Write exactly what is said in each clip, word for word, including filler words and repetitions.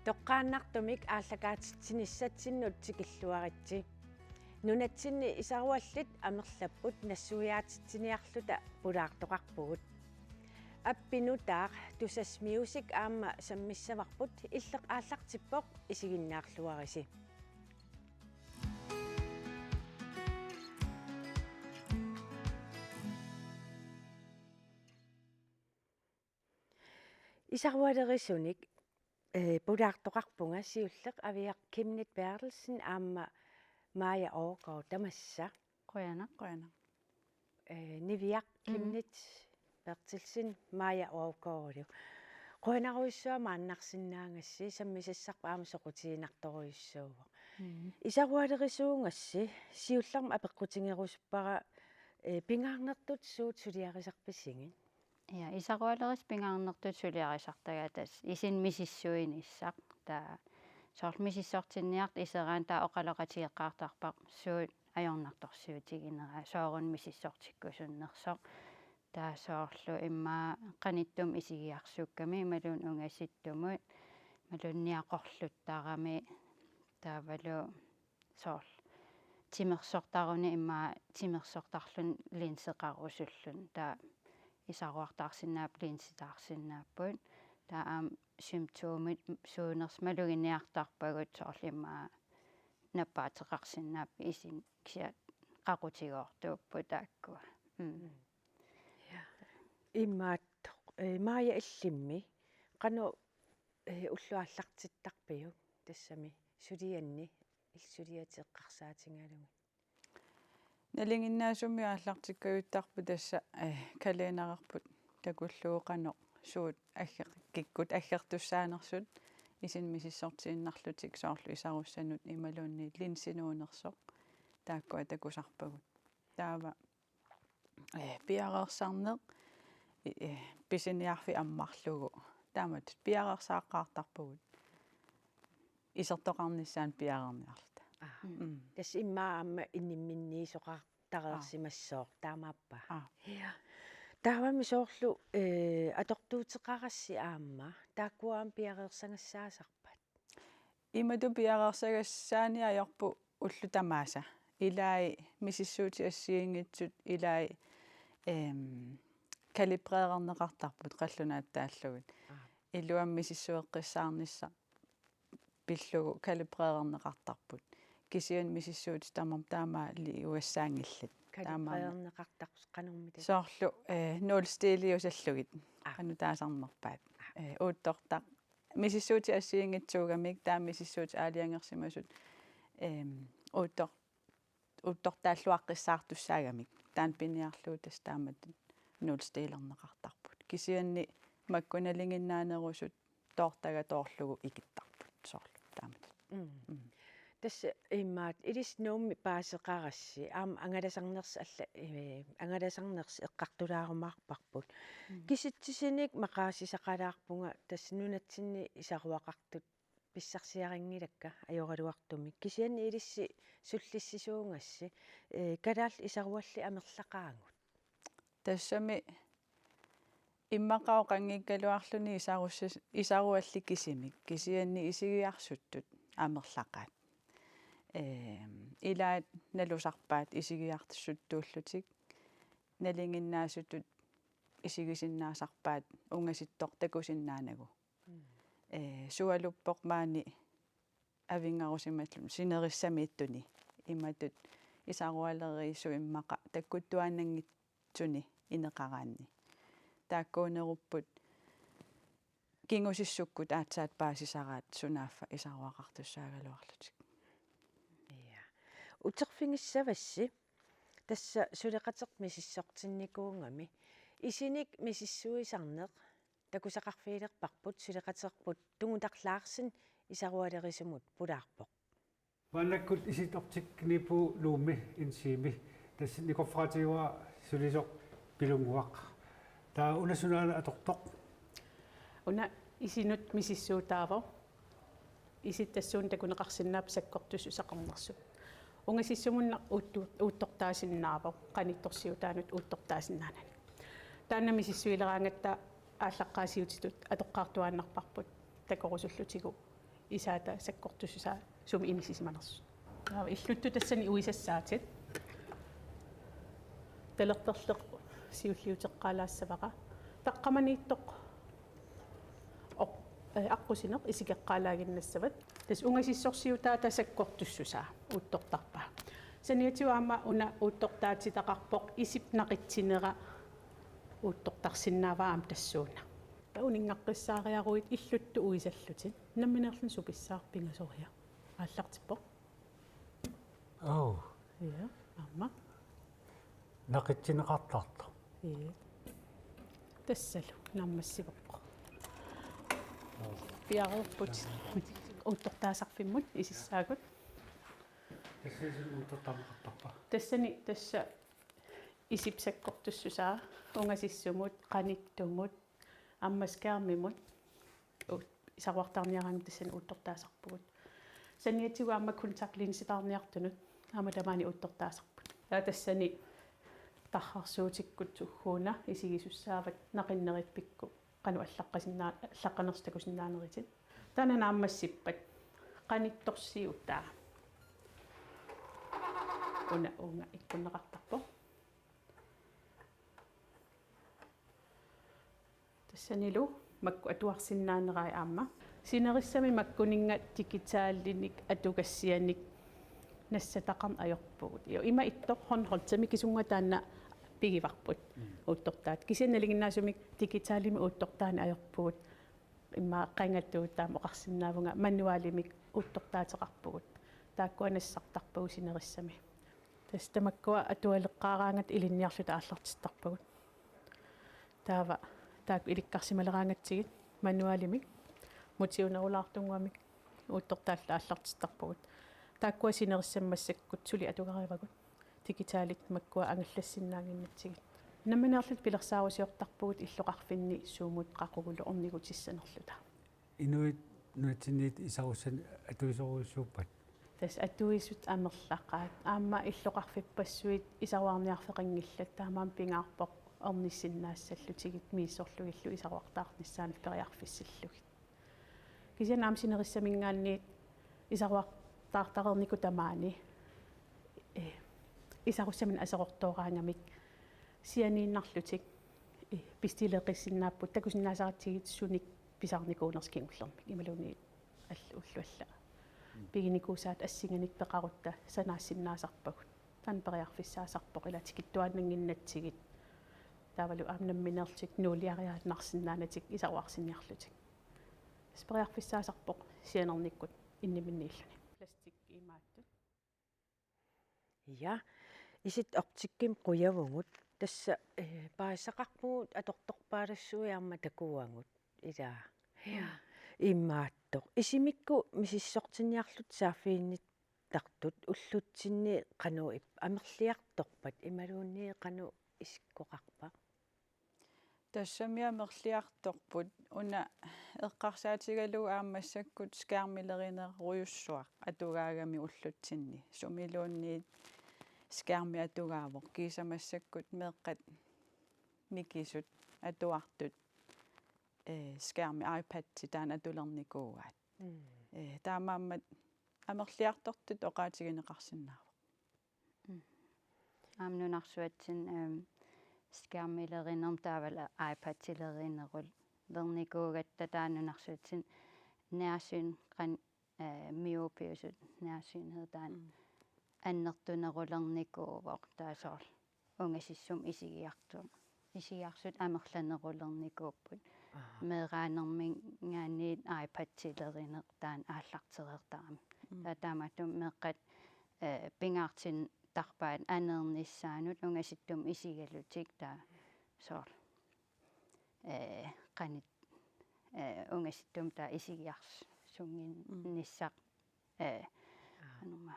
Toqqaannartumik aallakaatitsinissatsinnut tikilluaritsi. Nunatsinni isaruallit amerlapput nassuiaatitsiniarluta pulaartoqarpugut. Appi nutaaq Tusass Music aamma sammissavarput, Illeq aallartippoq, isiginnaarluarisi. Isarualerisunik, eh, pulaartoqarpunga siulleq Aviaq Chemnitz Berthelsen aamma Maja Overgaard, tamassa. Qujanaq. Qujanaq. Eh, Niviaq Mm. Chemnitz Berthelsen, Maja Overgaardilu. Qujanarujussuaq maannarsinnaagassi, sammisassarput aamma soqutiginartorujussuuvoq. Mm. Isarualerisuugassi siullermik apeqqutigerusuppara, eh, pingaarnertut suut suliarisarpisigit? Ja, isarualerissut pingaarnertut suliarisartagaat tassa isinnik misissuinissaq. Taava soorlu misissortinniartut iseraanni taava oqaloqatigeqqaartarparput suut ajornartorsiutigineraat, sooruna misissortikkusunnersoq. Taava soorlu immaqa qanittumi isigiarsukkami imaluunniit ungasittumut, imaluunniit niaqorluttarami, taavalu soorlu timersortaruni immaqa timersortarluni linseqarusulluni, taava isaruartaarsinnaapput, linsetaarsinnaapput. Taava aamma symptomit suunersut maluginiartarpagut, soorlu immaqa nappaateqarsinnaapput, isin kisianni qaqutigoortuupput taakkua. Mm. Ja. Imaattoq, eh, Maja, illimmi qanoq, eh, ullut aallartittarpiuk tassami sulianni, illit suliatit eqqarsaatigalugit? Nalinginnaasumik aallartikkajuttarpoq tassa, eh, kalendererput takullugu qanoq suut agger-, kikkut aggertussaanersut isinnik misissortiinnarlutik, soorlu isarussanut imaluunniit linsinuunersoq, taakkua takusarpagut. Taava eh, piareersarneq, eh, pisiniarfik ammarlugu. Taamatut piareersaaqqaartarpugut isertoqarnissaanut piareerniarluta. Aa. Mm. Tassa immaqa aamma inimminniisoqartareersimassooq, taamaappa? Aa. Ja. Taavami soorlu, eh, atortuuteqarassi aamma, taakkua aamma piareersagassaasarpat? Imatut piareersagassaani ajorput ullut tamaasa. Ilai misissuutit assigiinngitsut ilai, ehm, kalibreerneqartarput qallunaatut taallugit. Aa. Iluamik misissueqqissaarnissaq pillugu kalibreerneqartarput. Kisianni misissuutit tamarmik taamaaliugassaanngillat. Taamaammat. Kalibreerneqartarput qanormita? Soorlu, eh, nulstiliusallugit. Aa. Qanoq taasarnerpaat. Aa. Eh, uuttortaq misissuutit assigiinngitsuugamik, taava misissuutit aalajangersimasut, ehm, uuttor-, uuttortaalluaqqissaartussaagamik. Taanna piniarlugu tassa taamatut nulstilerneqartarput. Kisianni makku nalinginnaanerusut toortagaq toorlugu ikittarput soorlu taamatut. Mm. Mm. Tassa imaattoq ilissi Nuummi paaseqarassi, aamma angalasarnersi alla-, eh, angalasarnersi eqqartulaarumaarparput. Mm. Kisitsisinik maqaasisaqalaarpunga tassa nunatsinni isaruaqartut pissarsiarinngilakka ajoraluartumik. Kisianni ilissi sullissisuugassi, eh, kalaallit isaruallit amerlaqaagut? Tassami immaqa oqanngikkaluarluni isarussas-, isaruallit kisimik, kisianni isigiarsuttut amerlaqaat. Ehm, ilaat nalusarpaat isigiarsuttuullutik, nalinginnaasutut isigisinnaasarpaat ungasittoq takusinnaanagu. Mm. Eh, sualuppoq maani avinngarusimallugu sinerissamiittuni, imatut isarualeriisut immaqa takkuttuaannanngitsuni ineqaraanni. Taakkuunerupput kingusissukkut aatsaat paasisaraat sunaaffa isaruaqartussaagaluarlutik. Ja. Uterfigissavassi, tassa suleqateq misissortinnikuugami. Isinik misissuisarneq takusaqarfigilerparput suleqateerput Tungutarp Larsen isarualerisumut pulaarpoq. Maannakkut isit ortikkinnippugut Nuummi Insiimi. Tassa nikorfaqatigaara sulisoq Pilunnguaq. Taava una sunaana atortoq? Una isinut misissuutaavoq. Isit tassuuna takuneqarsinnaapput sakkortususaqarnersut. Ungasissumunna uuttu-, uuttortaasinnaavoq, qanittorsiutaanut uuttortaasinnaanani. Taanna misissuileraangatta aallaqqaasiutitut atoqqaartuaannarparput takorusullutigu Isaata sakkortussusaa sumi inissisimanersut. Taava illuttut tassani uisassaatit. Talerperleq siulliuteqqaalaassavara. Taqqamaniittoq oq-, eh, aqqusineq isikeqqaalaaginnassavat. Tassa ungasissorsiutaata sakkortussusaa uuttortarpaa. Saniatigut aamma una uuttortaatitaqarpoq isip naqitsinera uuttortarsinnaavaa aamma tassuuna. Uninngaqqissaariaruit illuttut uisallutit. Nammineerluni supissaaq pingasoriaq. Aallartippoq. Au. Ja, aamma. Naqitsineqartartoq. Ja. Tassalu naammassivoq. Piareerput. Uuttortaasarfimmut isissaagut. Tassani uuttortarneqartarpa? Tassani tassa isip sakkortussusaa ungasissumut, qanittumut, aamma skærmimut. U-, isaruartaarniaraangamik tassani uuttortaasarpugut. Saniatigut aamma kontaktlinsitaarniartunut aamma tamaani uuttortaasarput. Taava tassani tarrarsuutikkut sugguuna isigisussaavat naqinnerit pikku qanoq allaqqasinnaa-, allaqqanersoq takusinnaaneritit. Taanna naammassippat qanittorsiutaa. Una uunga ikkunneqartarpoq. Tassanilu makku atuarsinnaanerai aamma. Sinerissami makkuninnga digitalinik atugassianik nassataqarneq ajorpugut. Jo, ima ittoq håndholdtimik kisunnguaq taanna pigivarput. Mm. Uuttortaat. Kisianni nalinginnaasumik digitalimik uuttortaaneq ajorpugut. Immaqa qangatut taama oqarsinnaavunga manualimik uuttortaateqarpugut. Taakkua nassartarpagut sinerissami. Tassa tamakkua atualeqqaaraangatta ilinniarluta aallartittarpagut. Taava taakku ilikkarsimaleraangatsigit manualimik motiveernerulaartunnguamik uuttortaalluta aallartittarpagut. Taakkua sinerissami massakkut suli atugarivagut. Digitalit makkua angallassinnaannginnatsigit. Nammineerluta pilersaarusiortarpugut illoqarfinni sumut qaqugulu ornigutissanerluta. Inuit nunatsinniit isarussanik atuisorujussuuppat? Tassa atuisut amerlaqaat. Aamma illoqarfippassuit isaruarniarfeqanngillat, taamaammat pingaarpoq ornissinnaassallutigit misissorlugillu isaruartaarnissaanut periarfissillugit. Kisianni aamma sinerissaminngaanniit isaruartaartareernikuuvoq tamaani, eh, isarussaminik aserortooraangamik sianiinnarlutik, eh, bestilleqqissinnaapput takusinnaasaratsigit sunik pisarnikuunersoq kingullermik imaluunniit all-, ullut allat. Mm. Piginikuusaat assinganik peqarutta sanaassinnaasarpagut. Taanna periarfissaasarpoq ila tikittuaannannginnatsigit. Taavalu aamma nammineerlutik nuuliariaannarsinnaanatik isaruarsinniarlutik. Tassa periarfissaasarpoq sianernikkut inniminniilluni. Plastik imaattut. Ja, isit optikkimik qujavugut. Tassa, eh, paasisaqarpugut atortorpaalussuit aamma takuagut. Ila. Ja. Imaattoq. Isimikkut misissortinniarlutit saaffiginnittartut ullutsinni qanoq ippat, amerliartorpat imaluunniit qanoq isikkoqarpa? Tassami amerliartorput, una eqqarsaatigalugu aamma massakkut skærmilerinerujussuaq atugaagami ullutsinni. Sumiluunniit skærmi atugaavoq, kiisa massakkut meeqqat mikisut atuartut, eh, skærmi iPadsi taanna atulernikuugaat. Mm. Eh, taamaammat amerliartortut oqaatigineqarsinnaavoq. Mm. Aamma nunarsuatsinni, ehm, skærmilerinermut taavalu iPadilerinerulernikuugatta taava nunarsuatsinni nærsyn qan-, eh, myopiusut nærsynhed taanna Mm. annertunerulernikuuvoq taava soorlu ungasissumut isigiartu-, isigiarsut amerlanerulernikuupput. Aha. Meeraanerminngaanniit iPadilerineq taanna aallartereertarami. Mm. Taava taamatut meeqqat, eh, pingaartintarpaat aneernissaannut ungasittumut isigalutik taava soorlu, eh, qanit-, eh, ungasittumut taava isigiarsunnginnissaq, eh, Aa. anuma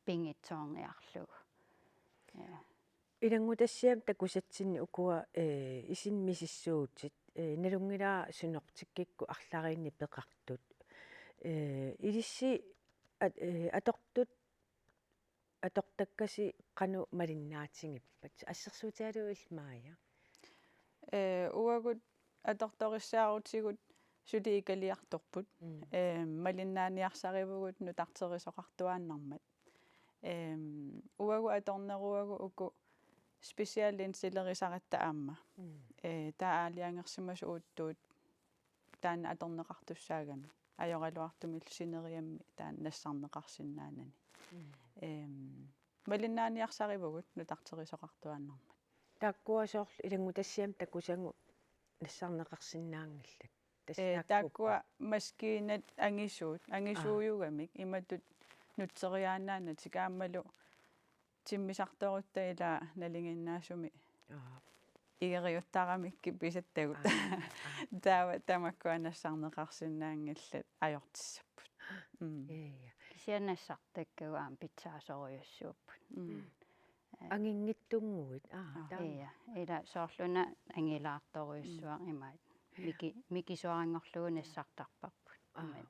pingitsoorniarlugu. Eh. Ilanngutassiami takusatsinni ukua, eh, isinni misissuutit, eh, nalunngilara synoptikkikkut arlariinni peqartut. Eh, ilissi at-, eh, atortut, atortakkasi qanoq malinnaatigippata? Assersuutigalugu illit Maja. Eh, uagut atortorissaarutigut suli ikaliartorput. Mm. Ehm, malinnaaniarsarivugut nutarterisoqartuaannarmat. Ehm, uagut atorneruagut uku speciallinsilerisaratta aamma. Mm. Eh, taava aalajangersimasut uuttuut taanna atorneqartussaagami. Ajoraluartumillu sineriammi taanna nassarneqarsinnaanani. Mm. Ehm, malinnaaniarsarivugut nutarterisoqartuaannarmat. Taakkua soorlu ilanngutassiami takusagut nassarneqarsinnaanngillat. Ee, tassaakkuppat. Taakkua maskiinat angisuut, angisuujugamik, aa, imatut nutseriaannaanatik aammalu timmisartorutta ilaa nalinginnaasumik, aa, igeriuttaramikkit pisattagut. Aa, aa. Taava tamakkua nassarneqarsinnaanngillat ajortissapput. Mm. Ee, ja. Kisianni nassartakkagut aamma pitsaasorujussuupput. Mm. Ee. Anginngitsunnguit. Aa, aa, taama. Ee, ja. Ila soorlu una angilaartorujussuaq, mm, imaat. Miki-, mikisuaranngorlugu nassartarparput. Aa. Imaat.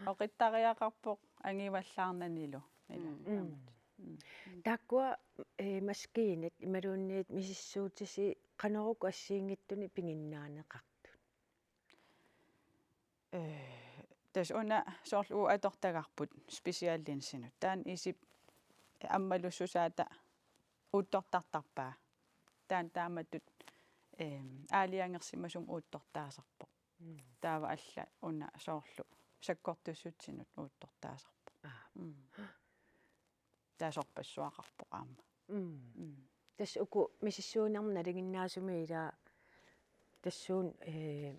Oqittariaqarpoq angivallaarnanilu. Ila. Mm. Mm. Aamma. Mm. Taakkua, eh, maskiinat imaluunniit misissuutisi qanoq uku assigiinngitsunik piginnaaneqartut? Eh, tassa una soorlu uagut atortagarput speciallinsinut. Taanna isip ammalussusaata uuttortartarpaa. Taanna taamatut, ehm, aalajangersimasumik uuttortaasarpoq. Mm. Taava alla una soorlu sakkortussutsinut uuttortaasarpoq. Aa. Mm. Taava sorpassuaqarpoq aamma. Mm. Mm. Tassa uku misissuinermut nalinginnaasumik ilaa tassuuna, eh,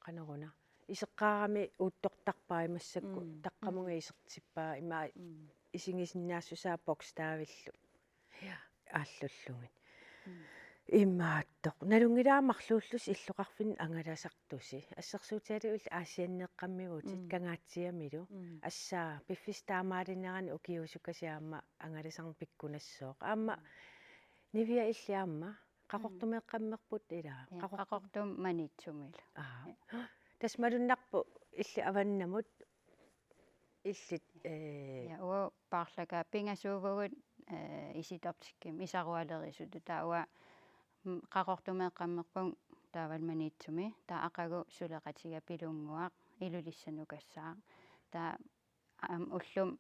qanoruna. Iseqqaarami uuttortarpaa massakkut, mm, taqqamunga, mm, isertippaa ima, mm, isigisinnaassusaa bogstavillu. Ja. Aallullugit. Mm. Imaattoq. Nalunngilara marluullusi illoqarfinni angalasartusi. Assersuutigalugu illit Aasianneeqqammivutit, mm, Kangaatsiamilu. Mm. Tassa piffissaq taamaalinerani ukiuusukasiit aamma angalasarneq pikkunassooq. Aamma Niviaq illit aamma Qaqortumeeqqammerput ilaa. Ja, Qaqortum-, Qaqortumi Maniitsumilu. Aa. Ja. Tassa malunnarpoq illit avannamut illit, eh. Ja, uagut paarlakaat pingasuuvugut, eh, Isitoptikkimi isarualerisutut. Taava uanga, mm, Qaqortumeeqqammerpunga taavalu Maniitsumi. Taava aqagu suleqatiga Pilunnguaq Ilulissanukassaaq. Taava aamma ullumi,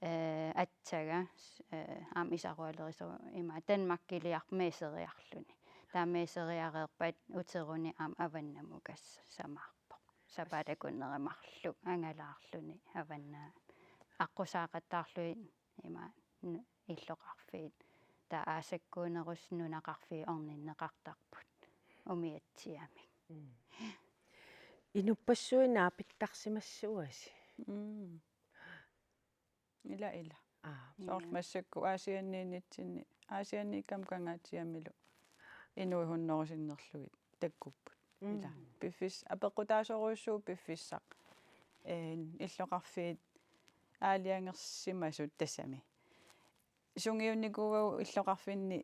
eh, aatsaat, eh, aamma isarualerisoq ima Danmarkiliarpoq meerseriarluni. Taava meerseriareerpat uteruni aamma avannamukassamaarpoq. Sapaatip akunneri marluk angalaarluni avannaani. Aqqusaaqattaarlugit ima nu-, illoqarfiit. Taava aasakkuunerusoq nunaqarfiit orninneqartarput umiatsiamik. Mm. Inuppassuit naapittarsimassavasi. Mm. Ila, ila. Aa. Soorlu, ja, massakkut Aasianniinnitsinni, Aasianniikkami Kangaatsiamilu inuit hunnoruju sinnerlugit takkupput. Mm. Ila. Piffis-, apeqqutaasorujussuuvoq piffissaq. Ee, illoqarfiit aalajangersimasut tassami. Sungiunnikuugatsigu illoqarfinni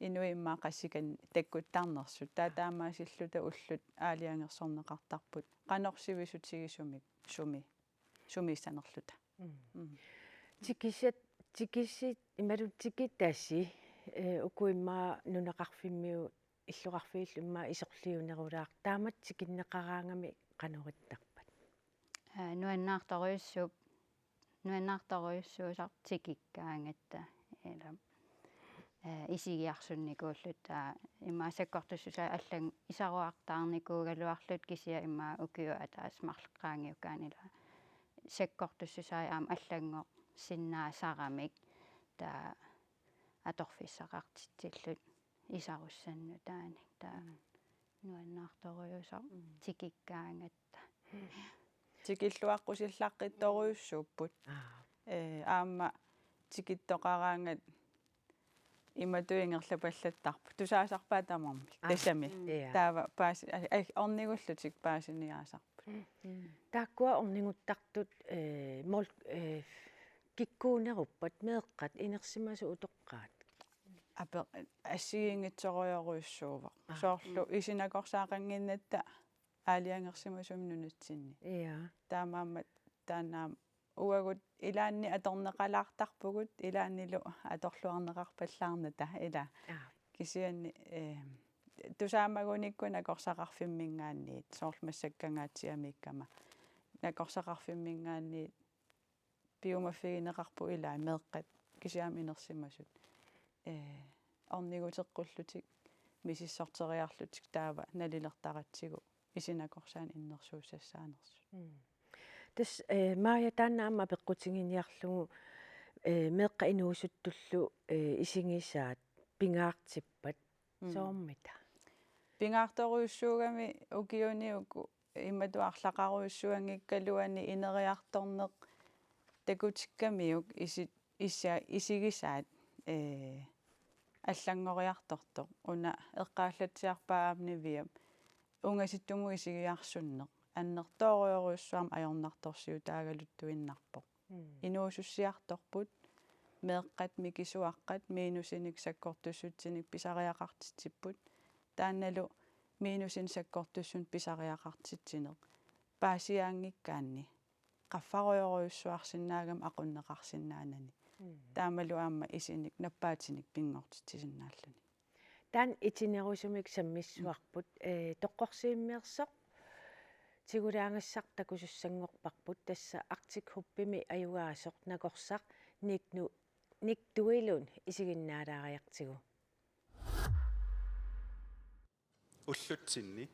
inuit immaqa qassinik takkuttarnersut. Taava, aa, taamaasilluta ullut aalajangersorneqartarput. Qanoq sivisutigisumik sumi, sumiissanerluta. Mm. Mm. Tikisat, tikisit, imaluunniit tikitasi, eh, uku immaqa nunaqarfimmiut illoqarfiillu immaqa isorliunerulaartut. Taamatut tikinneqaraangamik qanoq ittarpat? Aa, nuannaartorujussuup-, nuannaartorujussuusarput tikikkaangatta. Ila, eh, isigiarsunnikuulluta, aa, immaqa sakkortussusaa allan-, isaruartaarnikuugaluarluta kisianni immaqa ukiut ataaseq marluk qaangiukkaanni ila sakkortussusaa aamma allanngorsinnaasaramik taava atorfissaqartitsilluta isarussannut taanna. Taava, mm, nuannaartorujussuuvoq, mm, tikikkaangatta. Tikilluaqqusillaqqittorujussuupput. Aa. Ee, aamma tikittoqaraangat imatut ingerlapallattarput. Tusaasarpaat tamarmik. Aa. Tassami. Mm. Ja. Taava paasi-, ai, ai, ornigullutik paasiniaasarput. Mm. Taakkua orniguttartut, ee, mol-, ee, kikkuuneruppat meeqqat inersimasut utoqqaat? Ape-, assigiinngitsorujorujussuuvoq. Aa. Soorlu, mm, isinakorsaaqannginnatta aalajangersimasumik nunatsinni. Ja. Taamaammat taanna aamma uagut ilaanni atorneqalaartarpugut, ilaannilu atorluarneqarpallaarnata ila. Aa. Kisianni, eh, tusaamagunikku nakorsaqarfimminngaanniit, soorlu massakkut Kangaatsiamiikkama, nakorsaqarfimminngaanniit piumaffigineqarput ilaa meeqqat kisianni inersimasut, ee, orniguteqqullutik misissorteriarlutik taava nalilertaratsigu isinakorsaanik innersuussassaanersut. Mm. Tassa, ee, Maja, taanna aamma apeqqutiginiarlugu, ee, meeqqat inuusuttullu, ee, isigisaat pingaartippat. Mm. Soormita? Pingaartorujussuugami ukiuni uku imatut arlaqarujussuanngikkaluani ineriartorneq takutikkamiuk isi-, isia-, isigisaat, ee, allanngoriartortoq. Una eqqaallatsiarpaa aamma Niviap ungasittumut isigiarsunneq annertoorujorujussuarmik ajornartorsiutaagaluttuinnarpoq. Mm. Inuusussiartorput, meeqqat mikisuaqqat minusinik sakkortussutsinik pisariaqartitsipput, taannalu minusinik sakkortussunik pisariaqartitsineq paasigaanngikkaanni qaffarujorujussuarsinnaagami aqunneqarsinnaanani. Mm. Taamalu aamma isinik nappaatinik pinngortitsisinnaalluni. Taanna itinerusumik sammissuarput, ee, toqqorsiimmeersoq tigulaagassaq takusussanngorparput, tassa Arctic Hubimi ajugaasoq nakorsaq Nick Nu-, Nick Duilund isiginnaalaariartigu. Ullutsinni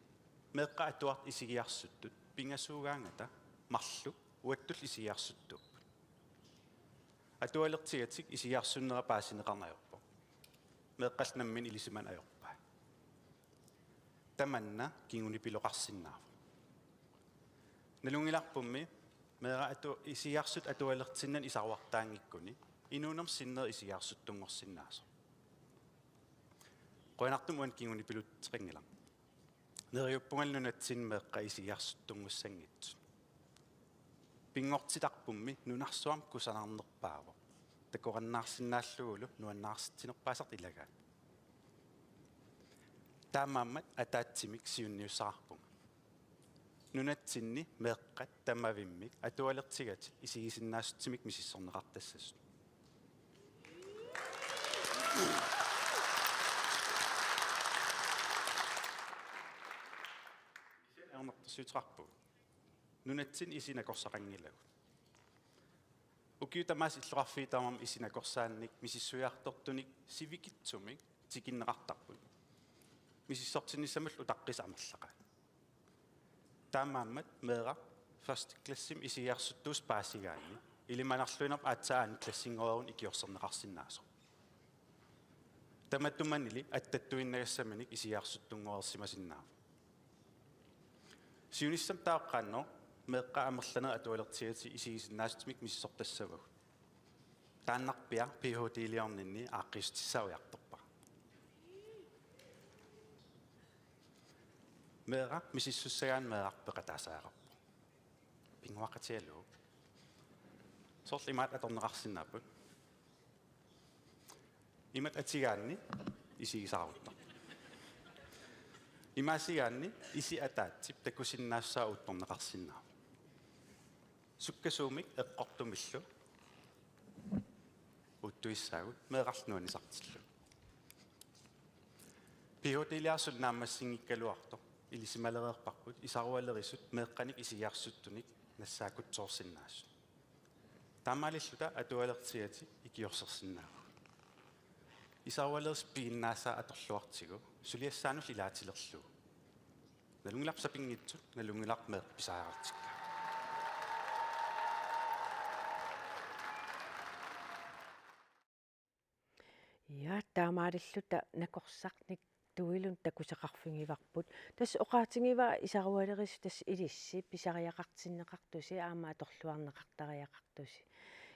meeqqat atuartut isigiarsuttut pingasuugaangata marluk uattullu isigiarsuttuupput. Atualertigatik isigiarsunnera paasineqarneq ajorpoq. Meeqqallu namminneq ilisimaneq ajorpai. Tamanna kingunipiloqarsinnaavoq. Nalunngilarpummi meeraq atu-, isigiarsuttut atualertinnanik isaruartaanngikkuni inuunermi sinneri isigiarsuttunngorsinnaasoq. Qujanartumik uani kingunipilutseqanngilaq. Neriuppunga nunatsinni meeqqat isigiarsuttunngussanngitsut. Pinngortitarpummi nunarsuarmi kusanarnerpaavoq. Takorannaarsinnaallugulu nuannaarsitsinerpaasartut ilagaat. Taamaammat ataatsimik siunniussaqarpunga. Nunatsinni meeqqat tamavimmik atualertigatik isigisinnaassutsimikkut misissorneqartassasut. Ajornartorsiuteqarpugut. Nunatsinni isit nakorsaqanngilagut. Ukiut tamaasa illoqarfiit tamarmik isit nakorsaannik misissuiartortunik sivikitsumik tikinneqartarput. Misissortinnissamullu utaqqisat amerlaqaat. Taamaammat meeraq første klassimi isigiarsuttuusoq paasigaanni ilimanarluinnarpoq aatsaat anden klassinngornermut ikiorserneqarsinnaasoq. Tamatumanili attattuinnagassaminnik isigiarsuttunngorsimasinnaavoq. Siunissami taava qanoq meeqqat amerlanerit atualertigatik isigisinnaassutsimikkut misissortassavagut. Taannarpiaq Ph.D.-liorninni aaqqiissutissaa ujartorpara. Meeraq misissussagaanni meerarput peqataasaajaqarpoq. Pinnguaqatigalugu. Soorlu imaattoq atorneqarsinnaapput. Imatut atigaanni isigisaaruttarpoq. Imaasigaanni isit ataatsip takusinnaassusaa uuttorneqarsinnaavoq. Sukkasuumik eqqortumillu uuttuissaagut meerarlu nuannisartillugu. Ph.D.-liarsunik naammassinngikkaluartoq ilisimalereerparput isarualerisut meeqqanik isigiarsuttunik nassaakkutsoorsinnaasut. Taamaalilluta atualertigatik ikiorsersinnaavagut. Isarualerisut piginnaasaat atorluartigu suliassaanullu ilaatilerlugu. Nalunngilarput sapinngitsut, nalunngilarput meeqqat pisariaqartikkaat. Ja, taamaalilluta nakorsaq Nick Duilund takusaqarfigivarput. Tassa oqaatigivaa isarualerisut tassa ilissi pisariaqartinneqartusi aamma atorluarneqartariaqartusi.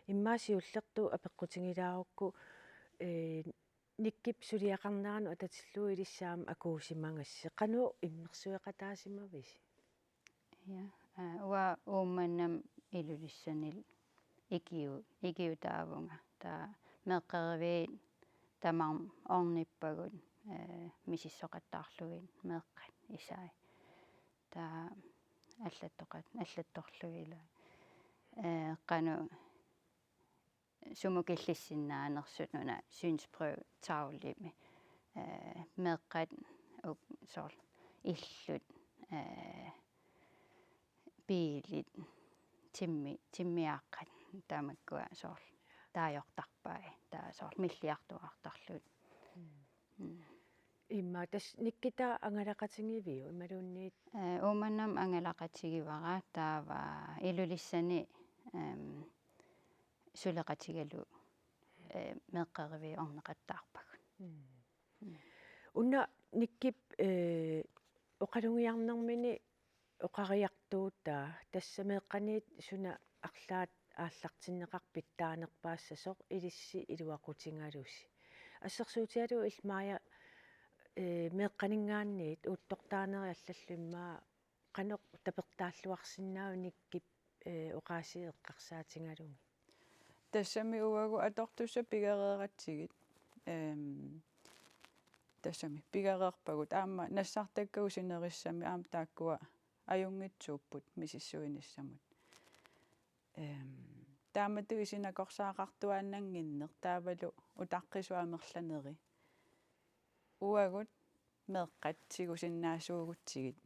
Immaqa siullertut apeqqutigilaarukku, ee, Nickip suliaqarneranut atatillugu ilissi aamma akuusimagassi. Qanoq immersueqataasimavisi? Ja, aa, uanga Uummannamut Ilulissanillu ikiu-, ikiutaavunga. Taava meeqqeriviit tamarmik ornippagut, ee, misissoqattaarlugit meeqqat isai. Taava allattoqat-, allattorlugit ilaa. Ee, qanoq sumut killissinnaanersut una synprøvetavlemi, ee, meeqqat uk-, soorlu illut, ee, biilit, timmi-, timmiaaqqat, tamakkua soorlu taajortarpai, taava soorlu milliartuaartarlugit. Mm. Mm. Immaqa tassa Nikki taava angalaqatigiviuk imaluunniit? Ee, Uummannamut angalaqatigivara, taava Ilulissani, em, suleqatigalugu, ee, meeqqeriviit orneqattaarpagut. Mm. Mm. Una Nikkip, ee, oqalugiarnermini oqariartuutaa, tassa meeqqaniit suna arlaat aallartinneqarpit taanerpaassasoq ilissi iluaqutigalusi. Assersuutigalugu illit Maja, ee, meeqqaninngaanniit uuttortaanerit allallu immaqa qanoq tapertaalluarsinnaavit Nikkip, ee, oqaasii eqqarsaatigalugit? Tassami uagut atortussat pigereeratsigit. Em, tassami pigereerpagut. Aamma nassartakkagut sinerissami aamma taakkua ajunngitsuupput misissuinissamut. Em, taamatut isinakorsaaqartuaannannginneq taavalu utaqqisut amerlaneri. Uagut meeqqat tigusinnaasuugutsigit.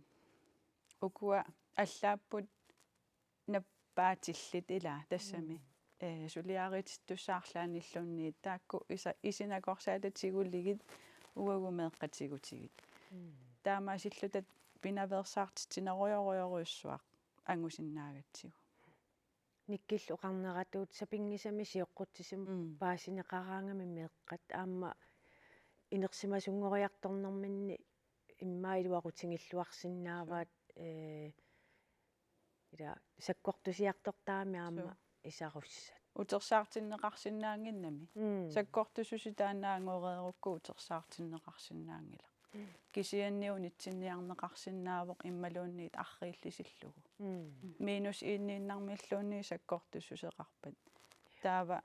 Ukua allaapput nappaatillit ilaa tassami. Mm. Ee, suliaritittussat arlaannilluunniit taakku isa-, isinakorsaata tiguligit uagut meeqqat tigutigit. Mm. Taamaasilluta pinaveersaartitsinerujorujorujussuaq angusinnaagatsigu. Nikkillu oqarneratut sapinngisamik sioqqutsisumik Mm. paasineqaraangami meeqqat aamma inersimasunngoriartornerminni immaqa iluaqutigilluarsinnaavaat, ee, ila sakkortusiartortarami aamma Suu. isarussat. Utersaartinneqarsinnaannginnami. Mm. Sakkortususi taanna angoreerukku utersaartinneqarsinnaanngilaq. Mm. Kisianni unitsinniarneqarsinnaavoq imaluunniit arriillisillugu. Mm. Minus eniinnarmilluunniit sakkortussuseqarpat. Taava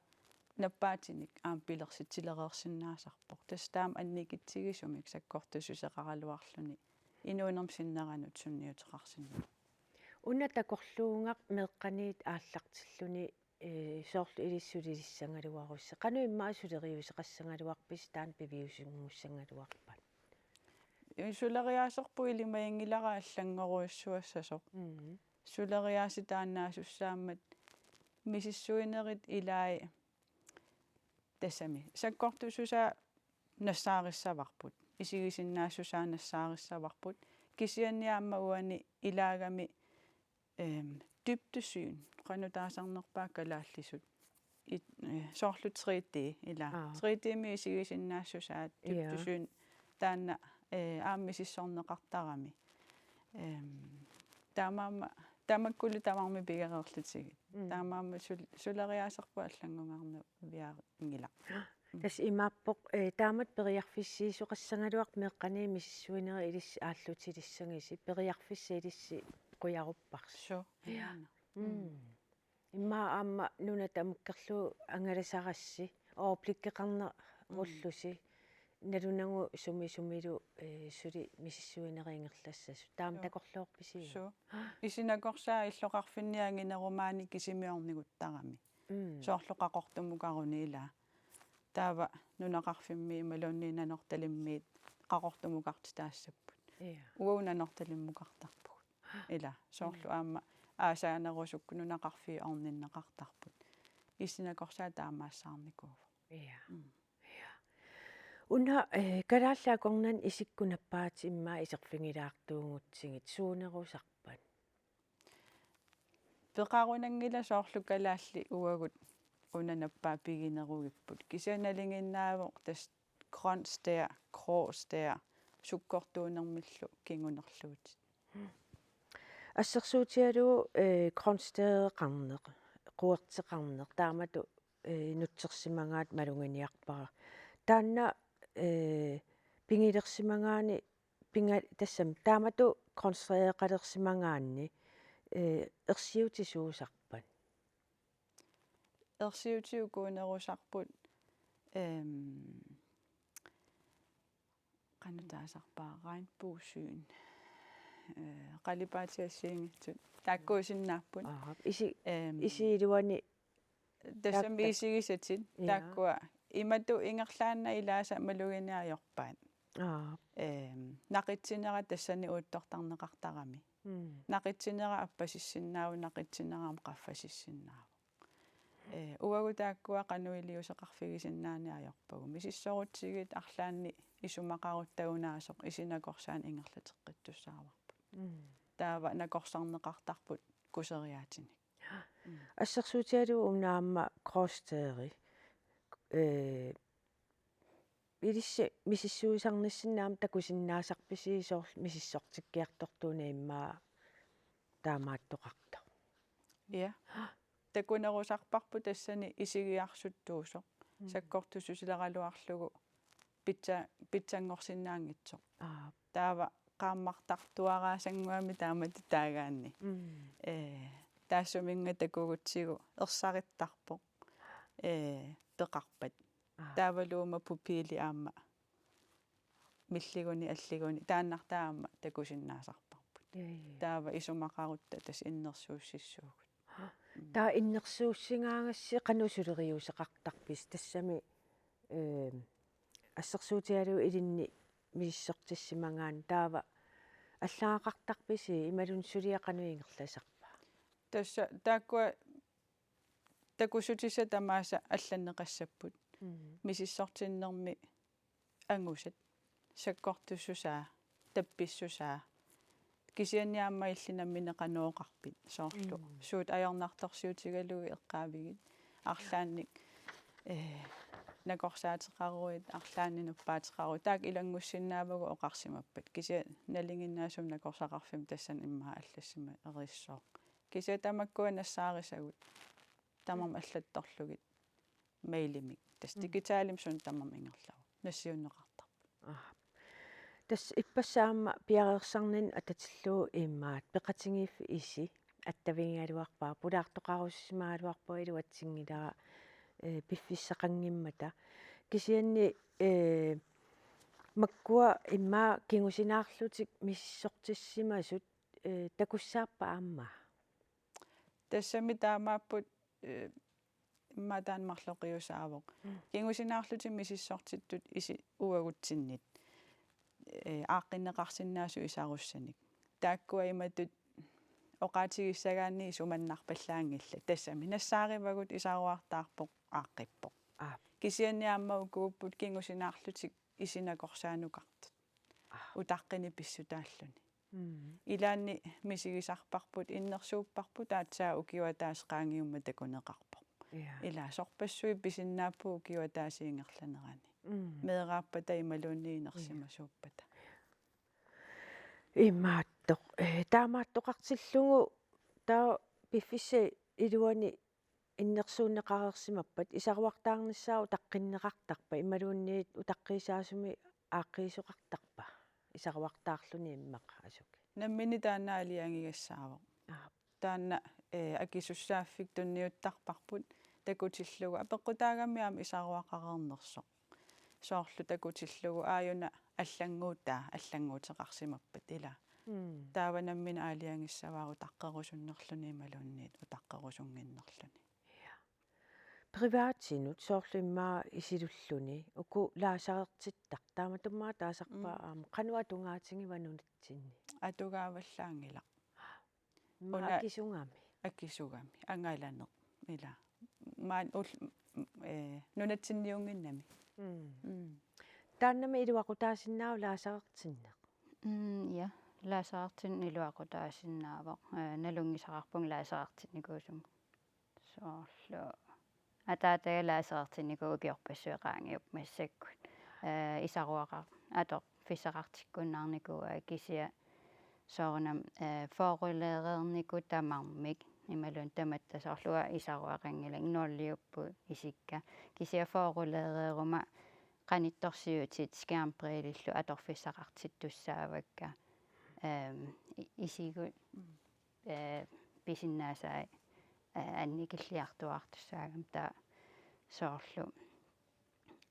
nappaatinik aamma pilersitsilereersinnaasarpoq. Tassa taama annikitsigisumik sakkortussuseqaraluarluni inuunermi sinneranut sunniuteqarsinnaavoq. Una takorluugaq meeqqaniit aallartilluni, ee, soorlu ilissi sulilissagaluarusi. Qanoq immaqa suleriuseqassagaluarpisi taanna piviusunngussagaluarpat? Ee, suleriaaserput ilimaginngilara allanngorujussuassasoq. Mm. Suleriaaseq taannaasussaammat misissuinerit ilai tassami sakkortussusaa nassaarissavarput, isigisinnaassusaa nassaarissavarput, kisianni aamma uani ilaagami, em, dybdesyn, qanoq taasarnerpaat kalaallisut, it-, eh, soorlu tre D, ilaa. Aa. Tre D-mi isigisinnaassusaat Ja. dybdesyn, taanna, eh, aamma misissorneqartarami. Em, taamaammat, tamakkulu tamarmik pigereerlutigit. Mm. Taamaammat sul-, suleriaaserput allanngorniarviaanngilaq. Mm. Tassa imaappoq, eh, taamatut periarfissiisoqassagaluarpoq meeqqaniit misissuinerit ilissi aallutilissagisi, periarfissat ilissi qujarupparsi. Suu. Ja. Mm. Mm. Immaqa aamma nuna tamakkerlugu angalasarassi, overblikkeqarnerullusi, Mm. nalunagu sumi sumilu, eh, suli misissuinerit ingerlassasut. Taama Suu. takorloorpisiuk? Suu. Isinakorsaat illoqarfinni anginerumaani kisimiorniguttarami. Mm. Soorlu Qaqortumukaruni ilaa. Taava nunaqarfimmi imaluunniit Nanortalimmiit Qaqortumukartitaassapput. Ja. Uagut Nanortalimmukartarpugut. Ilaa, soorlu Mm. aamma aasaanerusukkut nunaqarfiit orninneqartarput. Isinakorsaat taamaassaarnikuuvoq. Ja. Mm. Ja. Una, eh, Kalaallit Akornanni isikkoq nappaatit immaqa iserfigilaartuugutsigit, suunerusarpat? Peqarunanngilaq soorlu kalaallit uagut una nappaat piginerugipput. Kisianni nalinginnaavoq tassa grøn stær, grå stær, sukkortuunermillu kingunerluutit. Assersuutigalugu, eh, grøn stæreqarneq, querteqarneq, taamatut, eh, nutsersimagaat maluginiarpara. Taanna, eh, pigilersimagaanni, pinga-, tassami, taamatut grøn stæreqalersimagaanni, eh, ersiutit suusarpat? Ersiutit ukuunerusarput, em, qanoq taasarpara, regnbuesyn. Eh, qalipaatit assigiinngitsut. Taakkuusinnaapput. Aap, isi-, Em, isi iluani tassami taakku-, isigisatit. Ja. Taakkua. Imatut ingerlaannaq ilaasa maluginiarpaat. Aa. Ehm, naqitsinera tassani uuttortarneqartarami. Mm. Naqitsinera appasissinnaavoq, naqitsinera aamma qaffasissinnaavoq. Eh, uagut taakkua qanoq iliuuseqarfigisinnaanani ajorpagut. Misissorutsigit arlaanni isumaqarutta unaasoq isi nakorsaaneq ingerlateqqittussaavarput. Mm. Taava nakorsarneqartarput kuseriaatinik. Mm. Assersuutigalugu una aamma Gråstederi, eh, ilissi misissuisarnissinni aamma takusinnaasarpisi soorlu misissortikkiartortuuneq immaqa taamaattoqartoq? Ja. Takunerusarparput tassani isigiarsuttuusoq. Mm. Sakkortussusileraluarlugu pitsa-, pitsanngorsinnaanngitsoq. Aap. Taava qaammartartuaraasannguami taamatut taagaanni. Mm. Ee, taassuminnga takugutsigu ersarittarpoq. Ee, peqarpat. Aap. Taavalu uuma pupili aamma milliguni alliguni taannartaa aamma takusinnaasarparput. Ja, ja. Taava isumaqarutta tassa innersuussissuugut. Taava innersuussigaagassi qanoq suleriuseqartarpisi tassami, eh, assersuutigalugu ilinni misissortissimagaanni taava allagaqartarpisi imaluunniit suliaq qanoq ingerlasarpa? Tassa taakkua takussutissat tamaasa allanneqassapput. Mm. Misissortinnermi angusat, sakkortussusaa, tappissusaa. Kisianni aamma illit nammineq qanoq oqarpit soorlu. Mm. Suut ajornartorsiutigalugit eqqaavigit. Arlaannik, eh, nakorsaateqaruit, arlaannik nuppaateqaruit. Taakku ilanngussinnaavagut oqarsimappat. Kisianni nalinginnaasumik nakorsaqarfimmi tassani immaqa allassimareersooq. Kisianni tamakkua nassaarisagut. Tamarmik allattorlugit mailimik. Tassa Mm. digitalimik suna tamarmi ingerlavoq. Nassiunneqartarput. Aha. Tassa ippassaq aamma piareersarnini atatillugu immaqa peqatigiiffik isi attavigigaluarpara, pulaartoqarusussimagaluarpunga iluatsinngilara, eh, piffissaqanngimmata. Kisianni, eh, makkua immaqa kingusinaarlutik misissortissimasut, eh, takussaappat aamma? Tassami taamaapput, eh, immaqa taanna marloqiusaavoq. Mm. Kingusinaarlutik misissortittut isi uagutsinnit, eh, aaqqinneqarsinnaasut isarussanik. Taakkua imatut oqaatigissagaanni isumannarpallaanngillat. Tassami nassaarivagut isaruartaarpoq aaqqippoq. Aap. Kisianni aamma ukuupput kingusinaarlutik isi nakorsaanukartut. Aap. Utaqqinik pissutaalluni. Mm. Ilaanni misigisarparput, innersuupparput, aatsaat ukioq ataaseq qaangiummat takuneqarpoq. Ja. Ilaa sorpassuit pisinnaapput ukioq ataaseq ingerlanerani. Mm. Meeraappata imaluunniit inersimasuuppata. Imaattoq. Eh, taamaattoqartillugu taava piffissap iluani innersuunneqareersimappat isaruartaarnissaa utaqqinneqartarpa imaluunniit utaqqiisaasumik aaqqiisoqartarpa isaruartaarluni immaqa asuki? Nammineq taanna aalajangigassaavoq. Aap. Taanna, eh, akisussaaffik tunniuttarparput takutillugu apeqqutaagami aamma isaruaqareernersoq. Soorlu takutillugu aajuna allannguutaa, allannguuteqarsimappat ilaa. Mm. Taava nammineq aalajangissavaa utaqqerusunnerluni imaluunniit utaqqerusunnginnerluni. Ja. Privatinut soorlu immaqa isilulluni uku laserertittartut taamatummaa taasarpaat Mm. aamma qanoq atugaatigiva nunatsinni? Atugaavallaanngilaq. Immaqa una- akisugami. Akisugami. Angalaneq. Ilaa. Maani ul-, eh, nunatsinniunnginnami. Mm. Mm. Taannami iluaqutaasinnaavoq laserertinneq? Mm, ja. Laserertinneq iluaqutaasinnaavoq. Eh, nalunngisaqarpunga laserertinnikuusumik. Soorlu. Ataataga laserertinnikuuvoq ukiorpassuit qaangiuppata massakkut. Eh, isaruaqar-, atorfissaqartikkunnaarnikuuaa kisianni soorunami, eh, forrulereernikuuvoq tamarmik imaluunniit tamatta soorlu uanga isaruaqanngilanga nulliupput isikka. Kisianni forrulereeruma qanittorsiutit skærmbrillillu atorfissaqartittussaavakka. Ehm, i-, isigut, eh, pisinnaasai, eh, annikilliartuaartussaagamik taava soorlu.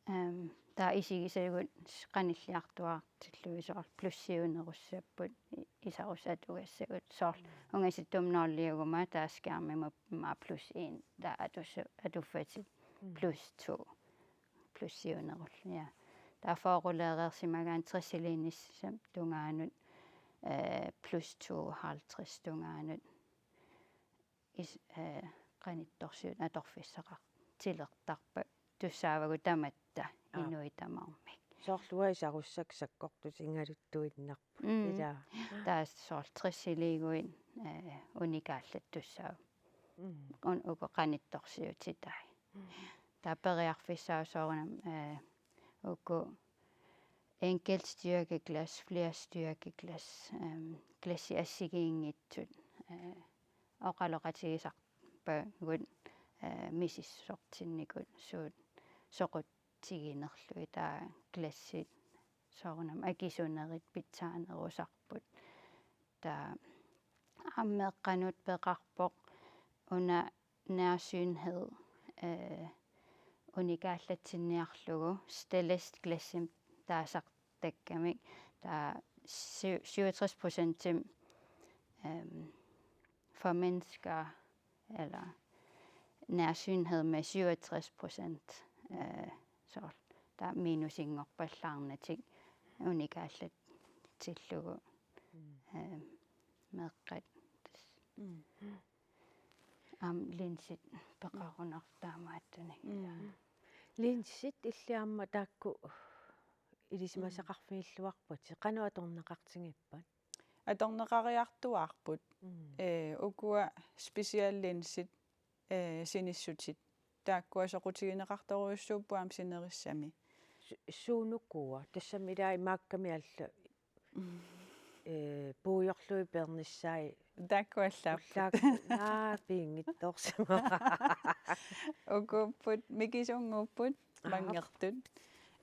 Ehm, taava isigisagut qanilliartuaartillugit soorlu plussiunerussapput i-, isarussat atugassagut soorlu ungasissummik nulliuguma taava skærmimut immaqa plus en taava atussu-, atuffatit Mm. plus to plussiunerulluni, ja. Taava fyrreqquleereersimagaanni tressiliinissamut tungaanut, eh, plus tooghalvtreds tungaanut is-, eh, qanittorsiut atorfissaqartilertarput tussaavagut tamatta. Aap. Inuit tamarmik. Soorlu uanga isarussakka sakkortusigaluttuinnarput. Mm. Ilaa. Taava soorlu tressiliiguit, eh, unikaallatut tussaavoq. Mm. Un-, uku qanittorsiutitai. Mm. Taava periarfissaavoq soorunami, eh, uku enkeltstyrkeglas, flerstyrkeglas, ehm, glassit assigiinngitsut, eh, oqaloqatigisarpagut, eh, misissortinnikut suut soqutiginerlugit, taava glassit soorunami akisunerit pitsaanerusarput. Taava aamma meeqqanut peqarpoq una nærsynhed, eh, unikaallatsinniarlugu Stellest glassimik taasartakkamik. Taava syv-, syvogtres procentimik, ehm, formindsker eller nærsynhed med syvogtres procent, eh, soorlu. Taava minusinngorpallaarnatik unikaallatsillugu, mm, eh, meeqqat. Mm. Aamma linsit peqarunartut taamaattunik. Mm. Linsit illit aamma taakku ilisimasaqarfigilluarpatit, qanoq atorneqartigippat? Atorneqariartuaarput. Mm. Eh, ukua speciallinsit, eh, sinissutit. Taakkua soqutigineqartorujussuupput aamma sinerissami. Su-, suunukua? Tassami ilaa imaakkami alla, eh, puigorlugit peernissaat. Taakku allaapput. Ullaak-, naa, pinngitsoorsimavara. Ukuupput, mikisunnguupput, aha, manngertut.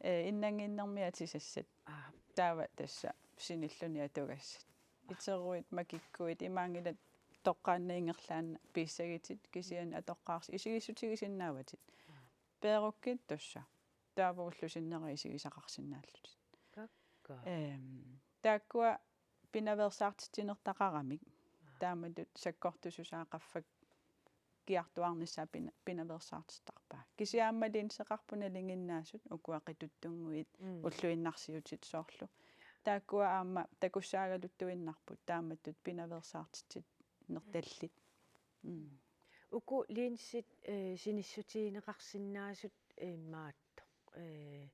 Eh, innannginnermik atisassat. Aa. Taava tassa sinilluni atugassat. Iteruit, makikkuit, imaanngilaq toqqaannaq ingerlaannaq piissagitit, kisianni atoqqaarsi isigissutigisinnaavat. Peerukkit tassa. Taava ullut sinnera isigisaqarsinnaallutit. Kakkaak. Ehm, taakkua pinaveersaartitsinertaqaramik. Aa. Taamatut sakkortususaa qaffakkiartuaarnissaa pina-, pinaveersaartittarpaa. Kisianni aamma linseqarput nalinginnaasut ukua qituttunnguit, mm, ulluinnarsiutit soorlu. Taakkua aamma takussaagaluttuinnarput taamatut pinaveersaartitsinnertallit. Mm. Uku linsit, eh, sinissutigineqarsinnaasut, eh, imaattoq, eh,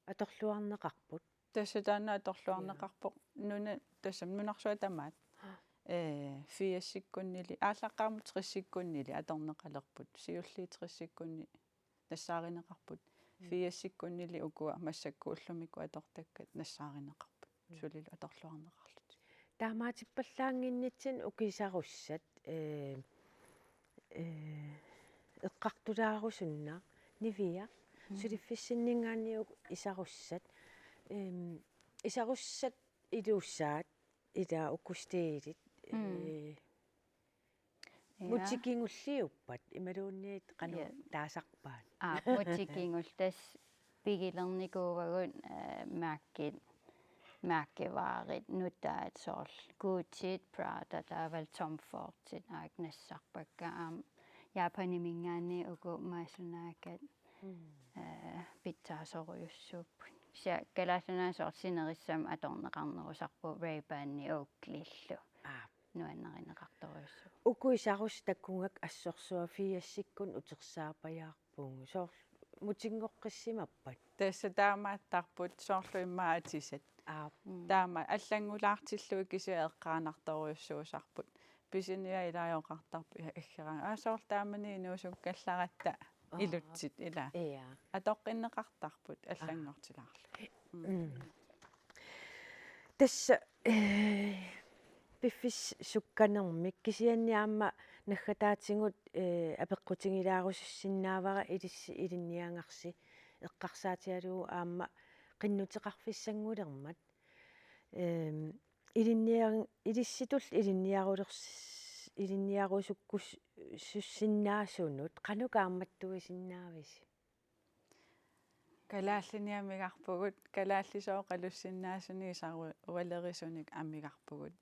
atorluarneqarput. Tassa taanna atorluarneqarpoq. Ja. Nuna-, tassa nunarsuaq tamaat. Aa. Eh, firsikkunnili, aallaqqaammut tressikkunnili atorneqalerput. Siulliit tressikkunni nassaarineqarput. Mm. Firsikkunnili ukua massakkut ullumikkut atortakkat nassaarineqarput. Mm. Sulilu atorluarneqarlutik. Taamaatippallaannginnitsinni uku isarussat, eh, eh, eqqartulaarusunnaq, Nivea, mm, suliffissinninngaanniit uku isarussat, ehm, isarussat ilusaat, ilaa uku stiilit, mm, eh, ja, mutikingulliuppat, imaluunniit qanoq, ja, taasarpaat? Aa, mutikingul-, tassa pigilernikuuagut, eh, mærkit, mærkevaarit, nutaat soorlu Gucciit, Prada, taavalu Tom Fordit, aak nassarpakka, aamma Japaniminngaanniit uku Maisunakat, mm, eh, pitsaasorujussuupput. Kisianni Kalaallit Nunaanni soorlu sinerissami atorneqarnerusarput Ray-Banit Oakleylu. Aap. Nuannarineqartorujussuuvoq. Uku isarussat takugakku assorsuaq firsikkunni utersaapajaarpugut. Soorlu mutingoqqissimappat? Tassa taamaattarput soorlu immaqa atisat. Aap. Mm. Taama allanngulaartillugit kisianni eqqaanartorujussuusarput. Pisiniarluta ilaa oqartarput, ja, aggeraangat. Aa, soorlu taamani inuusukkallaratta. Aa. Ilutsit ilaa. Ja. Atoqqinneqartarput allanngortilaarlugit. Mm. Mm. Tassa, eh, piffissaq sukkanermik kisianni aamma naggataatigut, eh, apeqqutigilaarusussinnaavara ilissi ilinniagarsi eqqarsaatigalugu aamma qinnuteqarfissanngulermat. Ehm, ilinniar-, ilissitut ilinniarulers-, ilinniarusukkus-, sussinnaasunut qanoq kaammattuisinnaavisi? Kalaallini amigarpugut, kalaallisut oqalussinnaasunik isarualerisunik amigarpugut.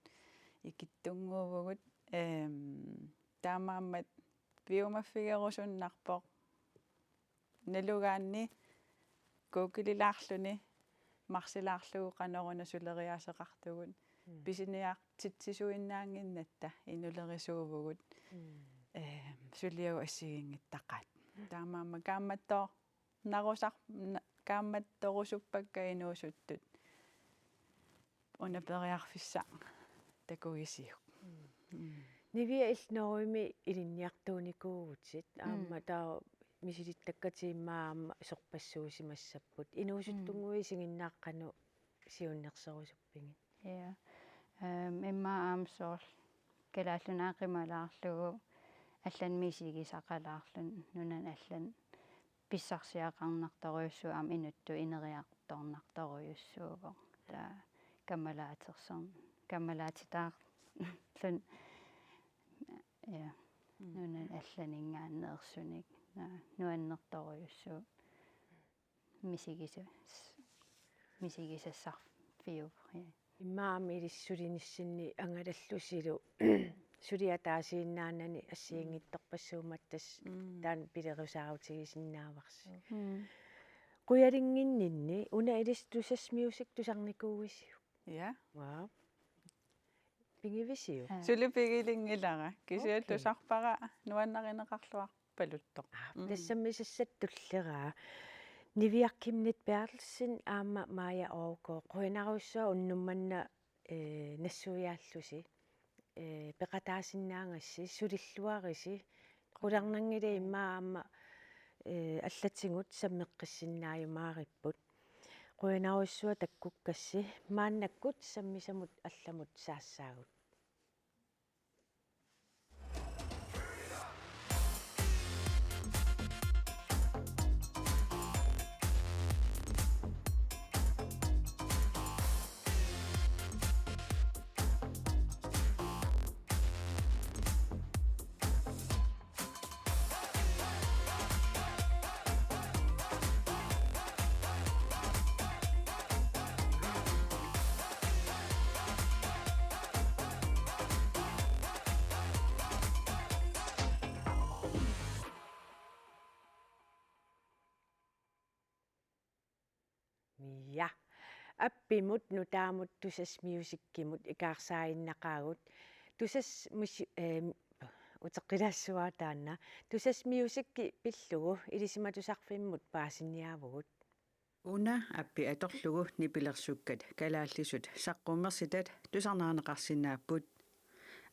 Ikittunnguuvugut, ehm, taamaammat piumaffigerusunnarpoq. Nalugaanni Google-ilaarluni marsilaarlugu qanoruna suleriaaseqartugut. Mm. Pisiniartitsisuinnaannginnatta inulerisuuvugut. Mm. Ehm, suliagut assigiinngittaqaat. Taamaammat kaammattoornarusar-, na-, kaammattorusuppakka inuusuttut. Una periarfissaq takugisiuk. Mm. Mm. Nivia illit Norgemi ilinniartuunikuuvutit, mm, aamma taava misilittakkatit immaqa aamma sorpassuusimassapput. Inuusuttunnguit, mm, isiginnaarneq qanoq siunnersorusuppigit? Ja. Ehm, immaqa aamma soorlu Kalaallit Nunaat qimalaarlugu allanut misigisaqalaarluni nunani allani pissarsiaqarnartorujussuuvoq, aamma inuttut ineriartornartorujussuuvoq. Taava kammalaatersorn-, kammalaatitaarluni, ja, mm, nunani allaninngaanneersunik. Taava nuannertorujussuuvoq. Misigisa-, misigisassarfiuvoq, ja. Immaqa aamma ilissi sulinissinni angalallusilu suli ataasiinnaanani assigiinngitsorpassuummat tassa, mm, taanna pilerisaarutigisinnaavasi. Mm. Qujalinnginninni una ilissi Tusass Music tusarnikuuisiuk? Ja. Wow. Pigivisiuk? Ja. Suli piginngilara. Kisianni, okay, tusarpara nuannarineqarluarpaluttoq. Aa, mm, tassami sassat tulleraa. Niviaq Chemnitz Berthelsen aamma Maja Aagaard, qujanarsuaq unnuk manna, eh, nassuiaallusi. Eh, peqataasinnaagassi, sulilluarisi. Qularnanngilaq immaqa aamma, eh, allatigut sammeqqissinnaajumaaripput. Qujanarsuaq takkukkassi, maannakkut sammisamut allamut saassaagut. Ja. Appimut nutaamut Tusass Musicimut ikaarsaaginnaqaagut. Tusass Musi-, eh, uteqqilaassuara taanna. Tusass Musici pillugu Ilisimatusarfimmut paasiniaavugut. Una appi atorlugu nipilersukkat kalaallisut saqqummersitat tusarnaarneqarsinnaapput.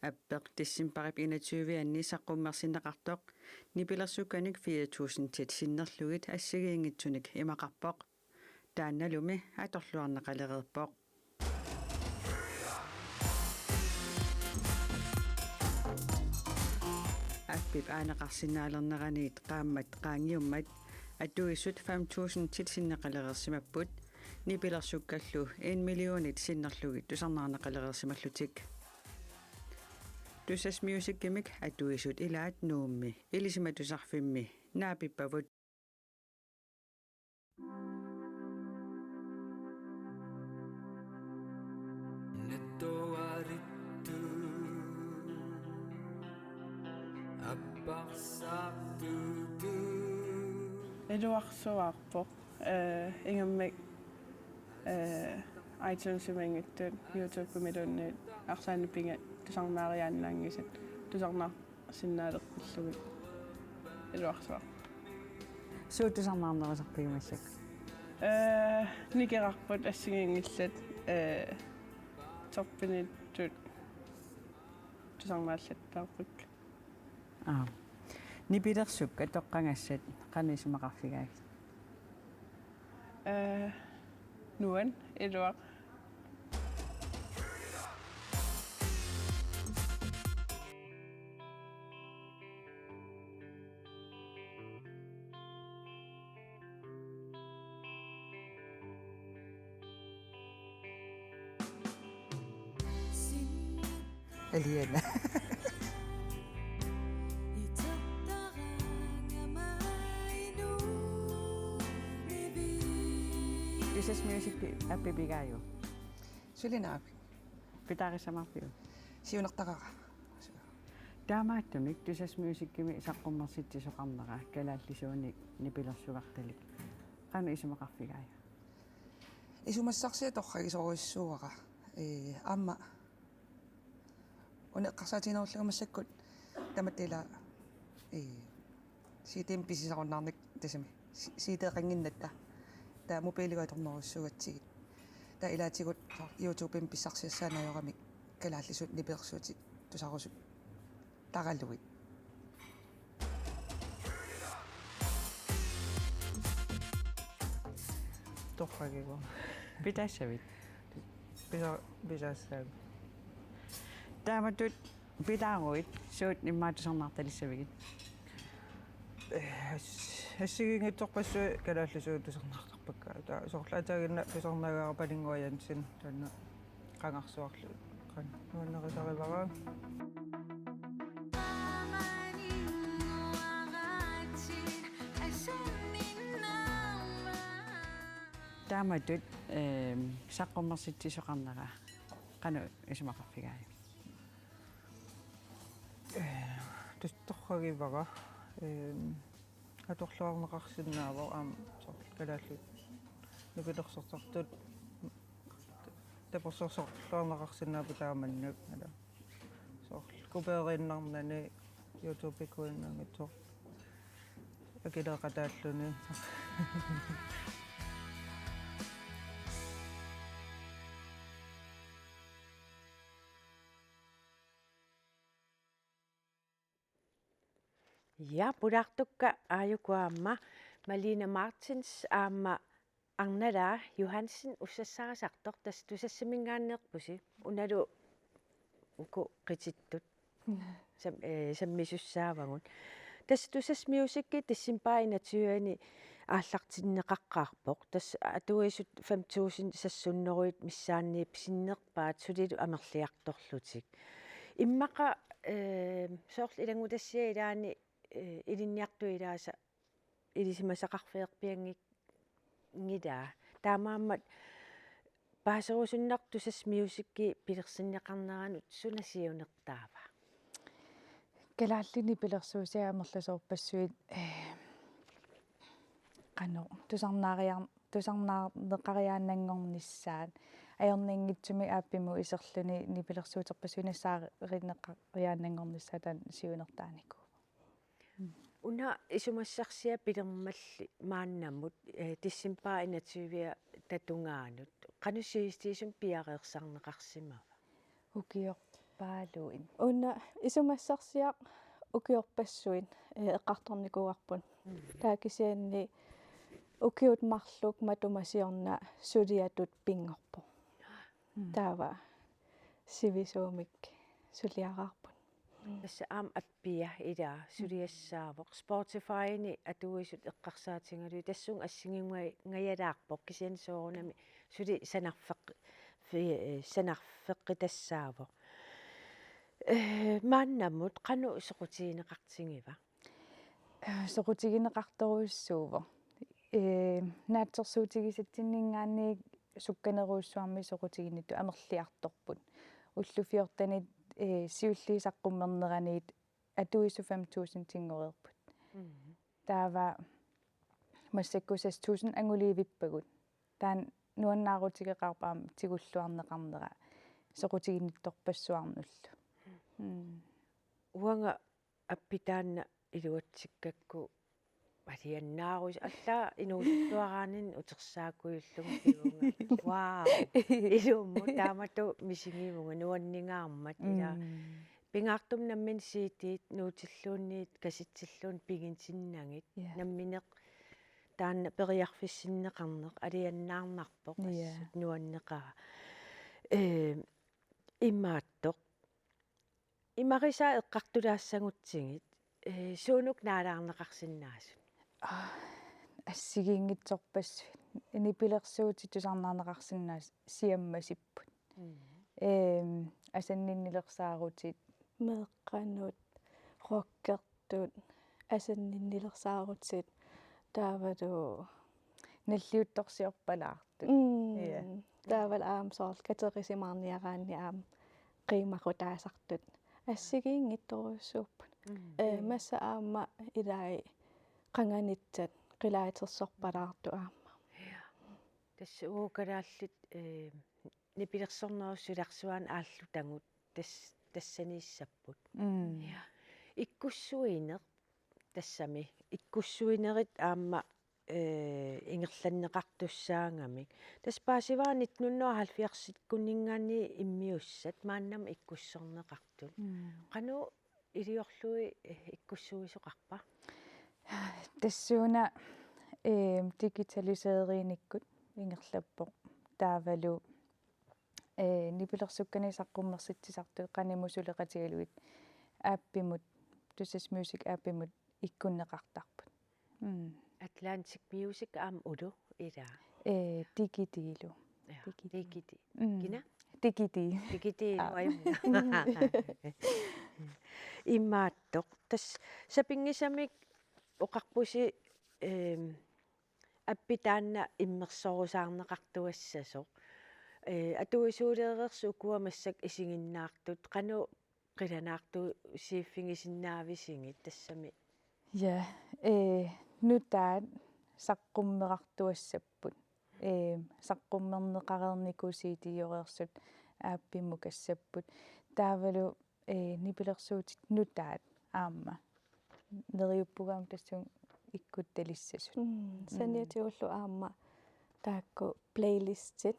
Appeq decembarip enogtyve-anni saqqummersinneqartoq nipilersukkanik fire tusindit sinnerlugit assigiinngitsunik imaqarpoq. Taannalumi atorluarneqalereerpoq. Appip aaneqarsinnaalerneraniit qaammat qaangiummat atuisut fem tusindit sinneqalereersimapput, nipilersukkallu en millionit sinnerlugit tusarnaarneqalereersimallutik. Tusass Musicimik atuisut ilaat Nuummi Ilisimatusarfimmi naapippavut. Iluarsuarpoq, eh, ingammik, eh, iTunesimiinngitsut, YouTubemiluunniit arsaannik pingasut tusarnaariaannaanngisat tusarnaarsinnaalerpillugit. Iluarsuaq. Suut tusarnaarnerusarpigit massakkut? Eh, nikerarput assigiinngillat, eh, toppiniittut tusarnaallattaarput. Aa. Nipilersukkat toqqagassat qanoq isumaqarfigaagit? Eh, nuann, iluaq. Aliana. Tusass Music appi pigaajuk? Suli naapik. Pitaarissavarput? Siunertaqaaq. Taamaattumik Tusass Musicimi saqqummersitsisoqarnera kalaallisuunik nipilersugartalik. Qanoq isumaqarfigaajuk? Isumassarsiaq torragisorujussuuara. Ee, aamma una eqqarsaatiginerullunga massakkut tamatta ila, ee, C D-mik pisisarunnaarnik tassami. Si-, C D-qannginnatta. Taava mobiilikkut atornerujussuugatsigit. Taava ilaatigut YouTube-imi pissarsiassaannajoramik kalaallisut nipilersuutit tusarusuttaralugit. Torragivara. Pitaassavit? Pisa-, pisaassaanga. Taamatut pitaaruit suut immaqa tusarnaartalissavigit? Ee, as-, assigiinngitsorpassuit kalaallisuut tusarnaartarpakka. Taava soorlu ataaginnaq tusarnaagara Paninnguaq Jensen, taanna qangarsuarlu qan-, nuannarisarivara. Taamatut, ehm, saqqummersitsisoqarnera qanoq isumaqarfigaajuk? Ee, tassa torragivara, ehm, atorluarneqarsinnaavoq aamma soorlu kalaallit nipilersortartut tapersersorluarneqarsinnaapput taamanikkut, ila. Soorlu kopiinnarnani YouTube-ikkuinnanngitsoq akileeqataalluni. Ja, pulaartukka aajuku aamma Malene Martins aamma Arnalaa Johansen ussassarisartoq, tassa Tusassaminngaanneerpusi, unalu uku qitittut sam-, eh, sammisussaavagut. Tassa Tusass Music decembarip enogtyve-ani aallartinneqaqqaarpoq. Tassa atuisut fem tusind seks hundrede missaanniit sinnerpaat sulilu amerliartorlutik. Immaqa, eh, soorlu ilanngutassiaq ilaanni, eh, ilinniartut ilaasa ilisimasaqarfeerpianngilaa. Taamaammat paaserusunnartoq Tusass Music pilersinneqarneranut suna siunertaava? Kalaallit nipilersuusiat amerlasoorpassuit, eh, qanoq tusarnaariar-, tusarnaarneqariaannanngornissaat, ajornanngitsumik aappimut iserluni nipilersuuterpassuit nassaarineqariaannanngornissaat taanna siunertaanikuuvoq. Una isumassarsiaq pilermalli maannamut, eh, decembarip enogtyve-ata tungaanut. Qanoq sivisutigisumik piareersarneqarsimava? Ukiorpaaluit. Una isumassarsiaq ukiorpassuit, eh, eqqartornikuuarput. Mm. Taava kisianni ukiut marluk matuma siorna suliatut pinngorpoq. Mm. Taava sivisuumik suliaraarput. Tassa aamma appia ila suliassaavoq. Spotify-mi atuisut eqqarsaatigalugit tassunga assigiinnga-, ngajalaarpoq kisianni soorunami suli sanarfeq-, fi-, sanarfeqqitassaavoq. Eh, maannamut qanoq soqutigineqartigiva? Eh, soqutigineqartorujussuuvoq. Eh, naatsorsuutigisatsinninngaanniit sukkanerujussuarmik soqutiginnittut amerliartorput. Ullut fjortenit, eh, siulliit saqqummerneraniit atuisut fem tusindinngorput. Mhm. Taava massakkut seks tusind anguliivippagut. Taanna nuannaarutigeqaarpoq aamma tigulluarneqarnera soqutiginnittorpassuarnullu. Mm. Uanga appi taanna iluatsikkakku aliannaarus-, allaat inuusuttuaraanni utersaakujullugu kingorna. Wow. Ilumut taamatut misigivunga nuanningaarmat ila. Mm. Pingaartumik nammineq C D-t nuutilluunniit kassettilluunniit pigitinnagit. Ja. Nammineq taanna periarfissinneqarneq aliannaarnarpoq. Ja. Assut nuanneqaaq. Eh, imaattoq. Imarisaa eqqartulaassagutsigit, eh, suunuku naalaarneqarsinnaasut? Ah, assigiinngitsorpassuit. Nipilersuutit tusarnaarneqarsinnaasut siammasipput. Mm. Ehm, asanninnilersaarutit. Meeqqanut, rockertut, asanninnilersaarutit, taavalu nalliuttorsiorpalaartut. Mm. Ja. Taavalu aamma soorlu katerisimaarniaraanni aamma qiimmaqutaasartut. Assigiinngitsorujussuupput. Mm. Eh, massa aamma ilai qanganitsat qilaatersorpalaartut aamma. Tassa uagut kalaallit, eh, nipilersornerup silarsuani aallutagut tas-, tassaniissapput. Mm. Ja. Ikkussuineq tassami. Ikkussuinerit aamma, eh, ingerlanneqartussaagamik. Tassa paasivara nitten hundrede og halvfjerdsikkunninngaanniit immiussat maannamut ikkussorneqartut. Mm. Qanoq iliorlugit, eh, ikkussuisoqarpa? Tassuuna, eh, digitaliseeriinikkut ingerlappoq. Taavalu, eh, nipilersukkanik saqqummersitsisartut qanimut suleqatigalugit appimut, Tusass Music appimut ikkunneqartarput. Mm. Atlantic Music aamma Ulu ilaa? Eh, Digidiilu. Ja, Digidi. Digidi. Mm. Kina? Digidi. Digidi, aa. Ajunngilaq. Imaattoq. Tassa sapinngisamik oqarpusi, ehm, appi taanna immersorusaarneqartuassasoq. Eh, atuisuulereersut ukua massakkut isiginnaartut. Qanoq qilanaartuusiiffigisinnaavisigit tassami? Ja, eh, nutaat saqqummerartuassapput. Eh, saqqummerneqareernikuusiitioreersut aappimmukassapput. Taavalu, eh, nipilersuutit nutaat aamma. Neriuppunga aamma tassunga ikkutalissasut. Mm, mm. Saniatigullu aamma taakku playlistit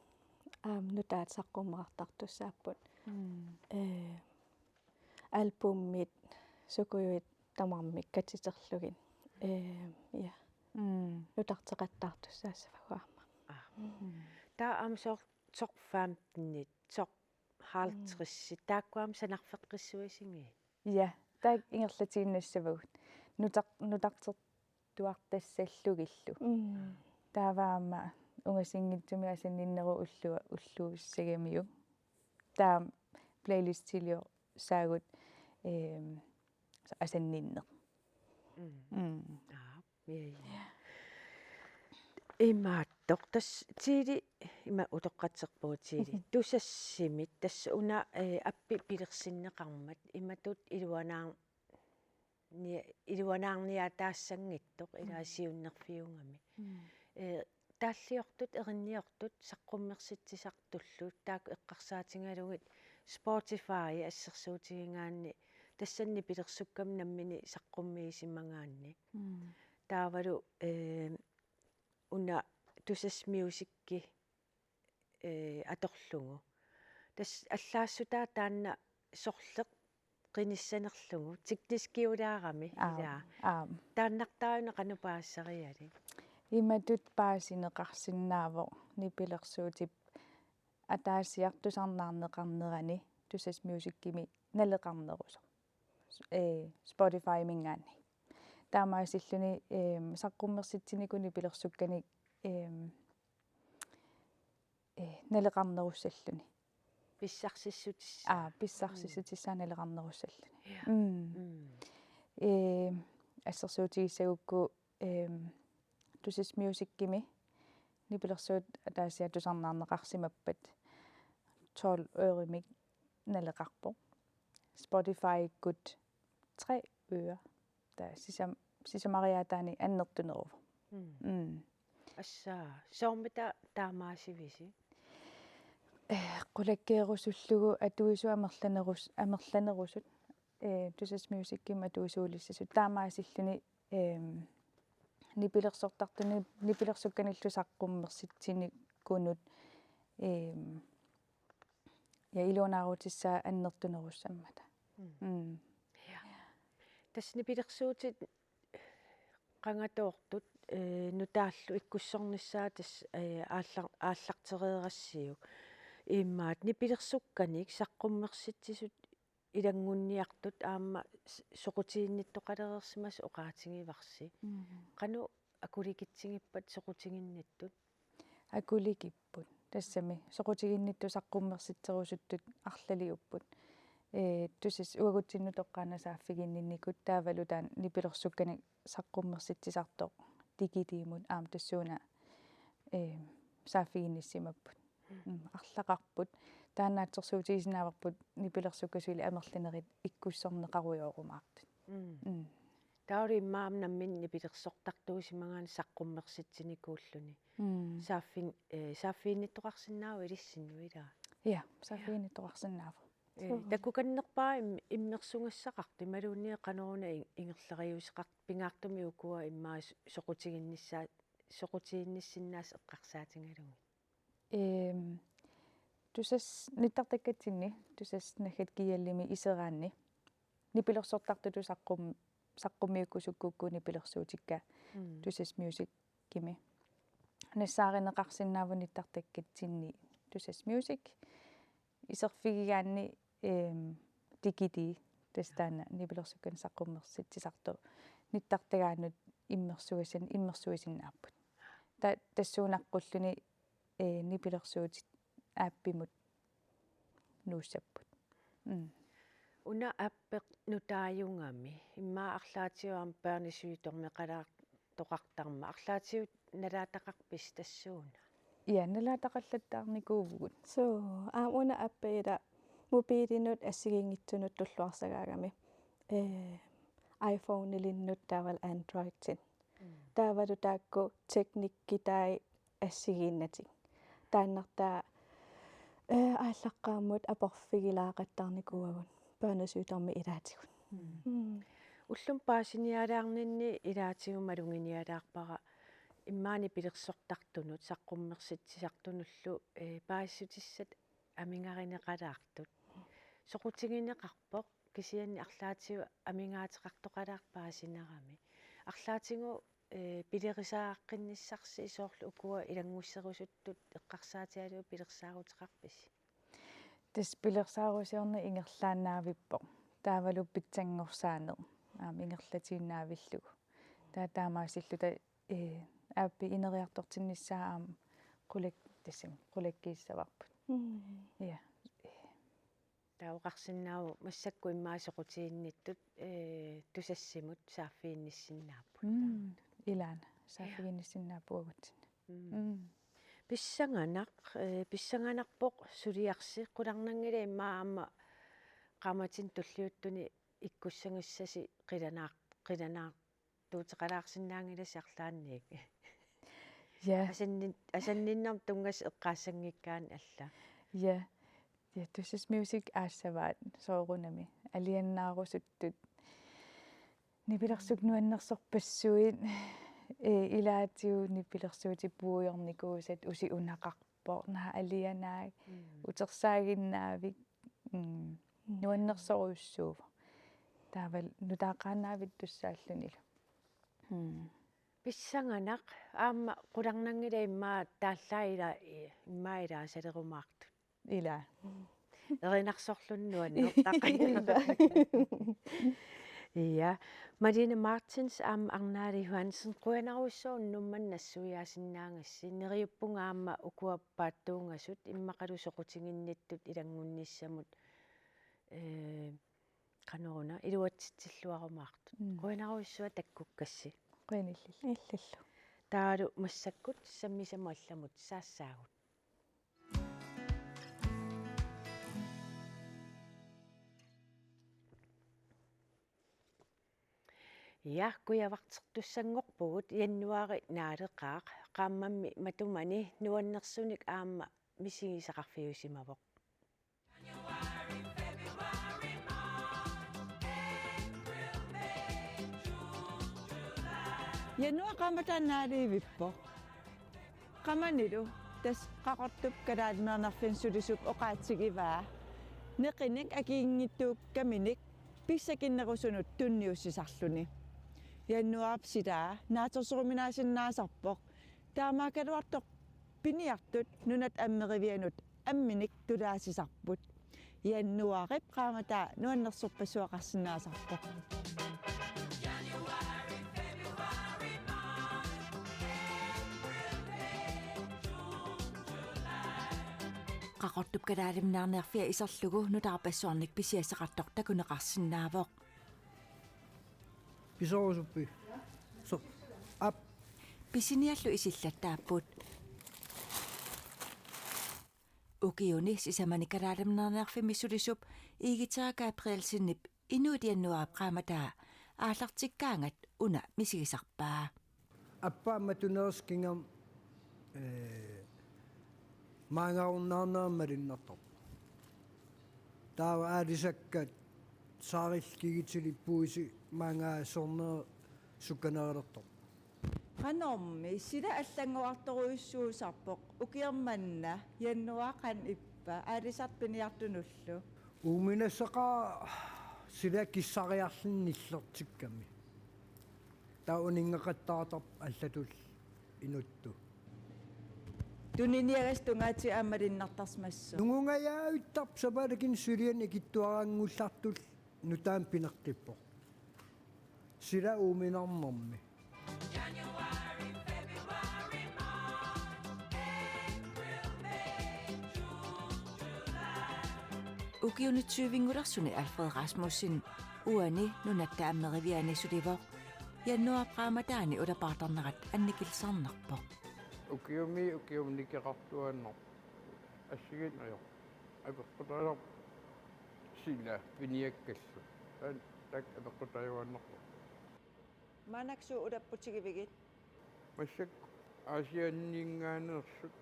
aamma nutaat saqqummerartartussaapput. Mm. Eh, albumit sukujuit tamarmik katiterlugit. Eh, ja. Mm. Nutarteqattaartussaassavagut aamma. Aa. Mm. Taava aamma soorlu top femtenit, top halvtredsit, mm, taakku aamma sanarfeqqissuisigit? Ja, taakku ingerlatiinnassavagut. Nutar-, nutartertuartassallugillu. Mm. Taava aamma ungasinngitsumik asanninnerup ullua-, ulluussagamiuk. Taava playlistilior- saagut, ehm, asanninneq. Mm. Mm. Aap, ja, ja. Ja. Imaattoq, tassa Tiili, ima utoqqatserpugut Tiili. Mhm. Tusassimit, tassa una, eh, appi pilersinneqarmat, imatut iluanaar-, ni-, iluanaarniataassanngitsoq, ilaa, mm, siunnerfiugami. Mm. Eh, taalliortut, erinniortut, saqqummersitsisartullu, taakku eqqarsaatigalugit Spotify assersuutigigaanni, tassani nipilersukkamik nammineq saqqummiisimagaanni. Mm. Taavalu, eh, una Tusass Musicki, eh, atorlugu. Tassa allaassutaa taanna sorleq qinissanerlugu, tekniskiulaarami, aap, ilaa. Aap. Taannartaaq una qanoq paasisarialik? Imatut paasineqarsinnaavoq nipilersuutip ataasiartusarnaarneqarnerani Tusass Musicimi naleqarnerusoq. S-, eh, Spotifyminngaanniit. Taamaasilluni, ehm, saqqummersitsinikuuvoq nipilersukkanik, ehm, eh, naleqarnerussalluni. Pissarsissutissaa. Aa, pissarsissutissaa, mm, naleqarnerussalluni. Ja. Mm. Mm. Eh, assersuutigissagukku, ehm, Tusass Musicimi nipilersuut ataasiartusarnaarneqarsimappat tolv euremik naleqarpoq. Spotifykkut tre øre. Taava sisam-, sisamariaataanik annertuneruvoq. Mm. Mm. Assa, soormita taamaasivisi? Eh, qulakkeerusullugu atuisut amerlanerus-, amerlanerusut, eh, Tusass Musicimi atuisuulissasut. Taamaasilluni, ehm, nipilersortartuni, nipilersukkanillu saqqummersitsinikunut, ehm, ja iluanaarutissaa annertunerussammata. Mm. Mm. Ja. Tassa nipilersuutit qangatoortut, eh, nutaallu ikkussornissaat tassa, eh, aallar-, aallartereerassiuk. Imaattoq nipilersukkanik saqqummersitsisut ilanngunniartut aamma s-, soqutiginnittoqalereersimasut oqaatigivarsi. Mm. Qanoq akulikitsigippat soqutiginnittut? Akulikipput. Tassami soqutiginnittut saqqummersitserusuttut arlaliupput. Eh, Tusass uagutsinnut toqqaannaq saaffiginninnikut taavalu taanna nipilersukkanik saqqummersitsisartoq Digidiimut aamma tassuuna, eh, saaffiginnissimapput. Mm, arlaqarput. Taanna assersuutigisinnaavarput nipilersukkat suli amerlanerit ikkussorneqarujoorumaartut. Mm. Mm. Taava immaqa nammineq nipilersortartuusimagaanni saqqummersitsinikuulluni. Mm. Saaffin-, eh, saaffiginnittoqarsinnaavoq ilissinnut, ilaa? Ja, saaffiginnittoqarsinnaavoq. Eh, suu. Takukannerpaaq im-, immersugassaqartoq imaluunniit qanoruna in-, ingerlariuseqartoq pingaartumik ukua immaqa s-, soqutiginnissaa-, soqutiginnissinnaasut eqqarsaatigalugit. Ehm, Tusass-, nittartakkatsinni, Tusass naggat G L-imi iseraanni nipilersortartutut saqqum-, saqqummiukkusukkukkut nipilersuutikka. Mm. Tusass Musicimi. Nassaarineqarsinnaavoq nittartakkatsinni Tusass Music. Iserfigigaanni, ehm, Digidee, tassa taanna nipilersukkanik saqqummersitsisartoq, nittartagaannut immersuisin-, immersuisinnaapput. Ta-, tassuunaqqulluni, eh, nipilersuutit appimut nuussapput. Mm. Una appeq nutaajugami, immaqa arlaatigut aamma børnesygdommeqalaartoqartarmat, arlaatigut nalaataqarpisi tassuuna? Ja, nalaataqallattaarnikuuvugut. Suu, aamma una appi ila mobilinut assigiinngitsunut tulluarsagaagami. Eh, iPhonelinnut taavalu Androidit. Mm. Taavalu taakku teknikkitai assigiinnatik. Taannartaa, eh, aallaqqaammut aporfigilaaqattaarnikuuagut børnesygdommit ilaatigut. Mm. Mm. Ullumi paasinialaarninni ilaatigut maluginialaarpara immaqa nipilersortartunut, saqqummersitsisartunullu, eh, paasissutissat amigarineqalaartut. Soqutigineqarpoq, kisianni arlaatigut amigaateqartoqalaarpoq paasinerami. Arlaatigut, eh, pilerisaaqqinnissaasi soorlu ukua ilanngusserusuttut eqqarsaatigalugit pilersaaruteqarpisi? Tassa pilersaarusiorneq ingerlaannaavippoq. Taavalu pitsanngorsaaneq aamma ingerlatiinnaavillugu. Taava taamaasilluta, eh, appi ineriartortinnissaa aamma qulak-, tassami qulakkiissavarput. Mm. Ja. Taava oqarsinnaavoq massakkut immaqa soqutiginnittut, eh, Tusassimut saaffiginnissinnaapput. Mm, ilaana, saaffiginnissinnaapput uagutsinnut. Mm. Mm. Pissanganaq, eh, pissanganarpoq suliarsi, qularnanngilaq immaqa aamma qaammatini tulliuttuni ikkussagassasi qilanaar-, qilanaar-, tuuteqalaarsinnaanngilassi arlaannik. Ja. Asannin-, asanninnermut tunngasut eqqaassanngikkaanni alla. Ja. Ja, Tusass Music aassavaat soorunami. Alianaarusuttut. Nipilersukkut nuannersorpassuit, eh, ilaatigut nipilersuutit puigornikuusat, usi unaqarpoq, naak alianaak, mm, utersaaginnaavik, mm, nuannersorujussuuvoq. Taavalu nutaaqaannavittussaallunilu. Mm. Pissanganaq, aamma qularnanngilaq immaqa taallaat ila-, immaqa ilaasalerumaartut. Ila. Erinarsorluni nuannertaqaaq. Ja. Malene Martins aamma Arnala Johansen, qujanarujussuaq unnuk manna nassuiaasinnaagassi, neriuppunga aamma ukua paatsuungasut immaqalu soqutiginnittut ilanngunnissamut, eh, qanoruna iluatsitsilluarumaartut. Mm. Qujanarujussuaq takkukkassi. Qujanilli. Illillu. Taavalu massakkut sammisamut allamut saassaagut. Ja, kujavartertussanngorpugut, januaari naaleqaaq, qaammammi matumani nuannersunik aamma misigisaqarfiusimavoq. Januar qaammataa naalivippoq. Qamanilu tassa Qaqortup Kalaaliminerniarfimmi sulisup oqaatigivaa neqinik akikinngitsuukkaminik pissakinnerusunut tunniussisarluni. Januarip silaa naatsorsoruminaasinnaasarpoq. Taamaakkaluartoq piniartut nunat ammerivianut amminik tulaasisarput. Januarip qaammataa nuannersorpassuaqarsinnaasarpoq. Qaqortup Kalaaliminerniarfia iserlugu nutaarpassuarnik pisiassaqartoq takuneqarsinnaavoq. Pisoorusuppi? So, aap. Pisiniallu isillattaapput. Ukiuni sisamani Kalaaliminerniarfimmi sulisup Igitera Gabrielsenip inuit januaarip qaammataa aallartikkaangat una misigisarpaa. Appa matunerskinga, eh, maangaarunnaarnera malunnartarpoq. Taava aalisakkat saarillikigitili puisi maangaassornera sukkanerulertarpoq. Qanormi sila allanngorartorujussuusarpoq, ukioq manna januaari qanoq ippa aalisartut piniartunullu? Uuminassaqaaq sila kissariarluni nillertikkami. Taava uninngeqattaartarpoq allatut inuttut. Tuniniagassat tungaatigut aamma malunnartarsimassaaq. Nungungajavittarpoq sapaatip akunneri suliani ikittuaraanngullartullu nutaamik pineqqippoq. Sila uuminarnermi. Ukiuni tyvenngulersuni Alfred Rasmussen uani nunatta ammeriviani sulivoq. Januaarip qaammataani ulapaartarnerat annikillisarnarpoq. Ukiumi ukiumut nikeqartuaannarpoq. Assigiinngitsoq. Apeqqutaasarpoq sila piniakkallu. Taanna taakku apeqqutaajuaannarpoq. Maannakkut suut ulapputigivigit? Massakkut Aasianninngaanneersut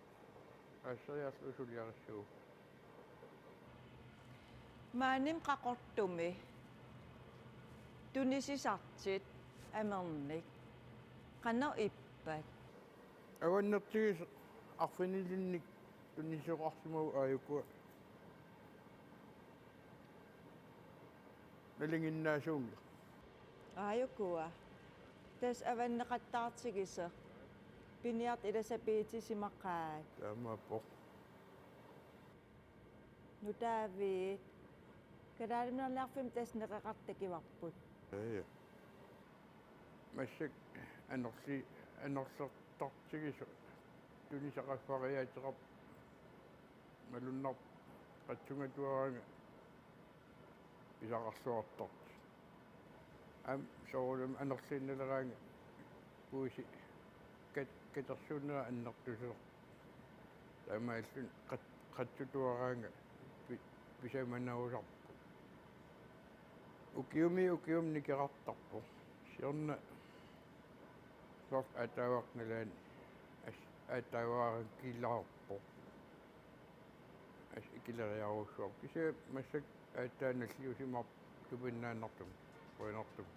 aasseriarlugu suliarissuugut. Maani Qaqortumi tunisisartut amernik qanoq ippat? Avannertigisoq arfinilinnik tunisisoqarsimavoq, aajuku nalinginnaasuunngilaq. Aajukua. Tassa avanneqattaartigisoq. Piniartut ila sapiitisimaqaat. Taamaappoq. Nutaavit. Kalaaliminerniarfimmi tassa neqeqartut takuarput. Ja, ja. Massakkut anorli-, anorlertartigisoq tunisaqarfariaateqarpoq, malunnarpoq qatsungatuaraangat pisaqarluartartut. Aamma soorunami anorliinnaleraangat puisi kat-, katersuunnera annertusisoq. Taamaalilluni qat-, qatsutuaraangat pi-, pisamanerusarpoq. Ukiumi ukiumut nikeqartarpoq. Siorna soorlu aataavaq nalaani as-, aataavaarakkiilaarpoq. As-, ikileriarujussuarpoq. Kisianni massakkut aatsaat nalliussimaarpoq tupinnaannartumik, qujanartumik.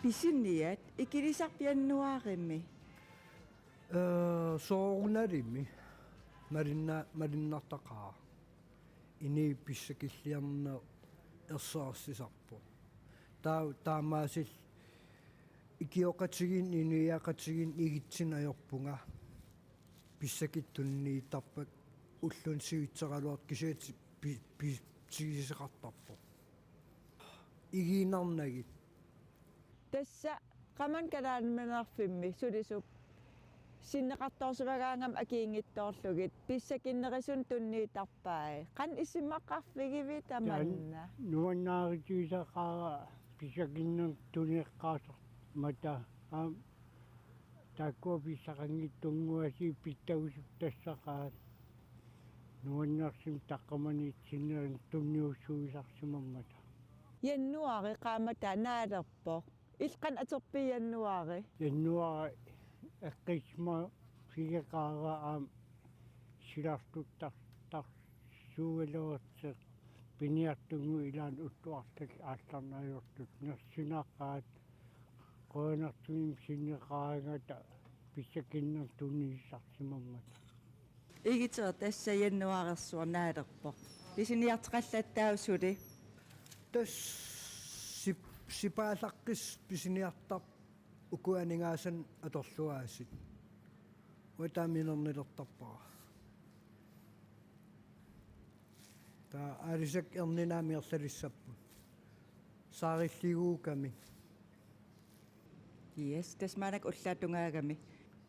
Pisiniat ikilisarpit januaarimi? Ee, soorunalimi malinna-, malinnartaqaaq. Inuit pissakilliarneq ersersisarpoq. Taa-, taamaasilluta ikioqatigiinni, inuiaqatigiinni igitsinneq ajorpunga. Pissakkut tunniuttarpakka ulluni sivitseraluartoq, kisianni pi-, pi-, pisigiseqartarpoq. Igiinnarnagit. Tassa Qamani Kalaaliminerfimmi sulisup sinneqartoorsimagaangami akiinngitsoorlugit pissakinnerusunik tunniuttarpai. Qanoq isumaqarfigivit tamanna? Taanna nuannaarutigisaqaara pissakinnerusunik tunineqartarmata. Aamma taakkua pissaqanngitsunnguatsiarlugit pitsagusutassaqaat. Nuannersumik taqqamaniit sinnerusunik tunniussuisarsimammata. Januaari qaammataa naalerpoq. Illit qanoq atorpit januaari? Januaari eqqissimafigeqaara aamma silartuttar-, tarsuugaluartoq piniartunngooq, ilaanni ullut arlallit aallarneq ajortut nersunaqaat, qujanartumik sinneqaraangata pissakinnerusunik tunniussisarsimammata. Igitera, tassa januaarersuaq naalerpoq. Pisiniarteqallattaaq suli? Tassa sip-, sipaallaqqissuseq pisiniartarpoq uku aningaasanik atorluaasut. Uanga taama minernilertarpara. Taava aalisakkat erniinnarmik erlalissapput. Saarilliguugamik. Yes, tassa maannakkut ullaap tungaagami.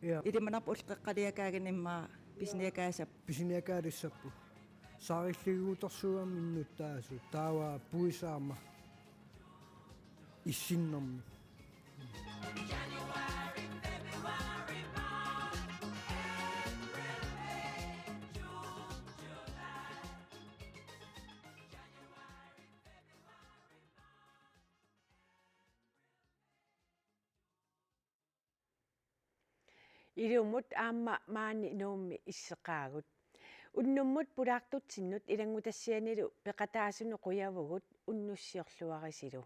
Ja. Ilimanarpoq ullut qeqqaliakaangakkit immaqa pisiniakaassapput. Pisiniakaalissapput. Saarilliguutersuugami innuttaasut. Taava puisit aamma issinnermik. Ilumut aamma maani Nuummi isseqaagut. Unnummut pulaartutsinnut ilanngutassianilu peqataasunut qujavugut, unnussiorluarisilu.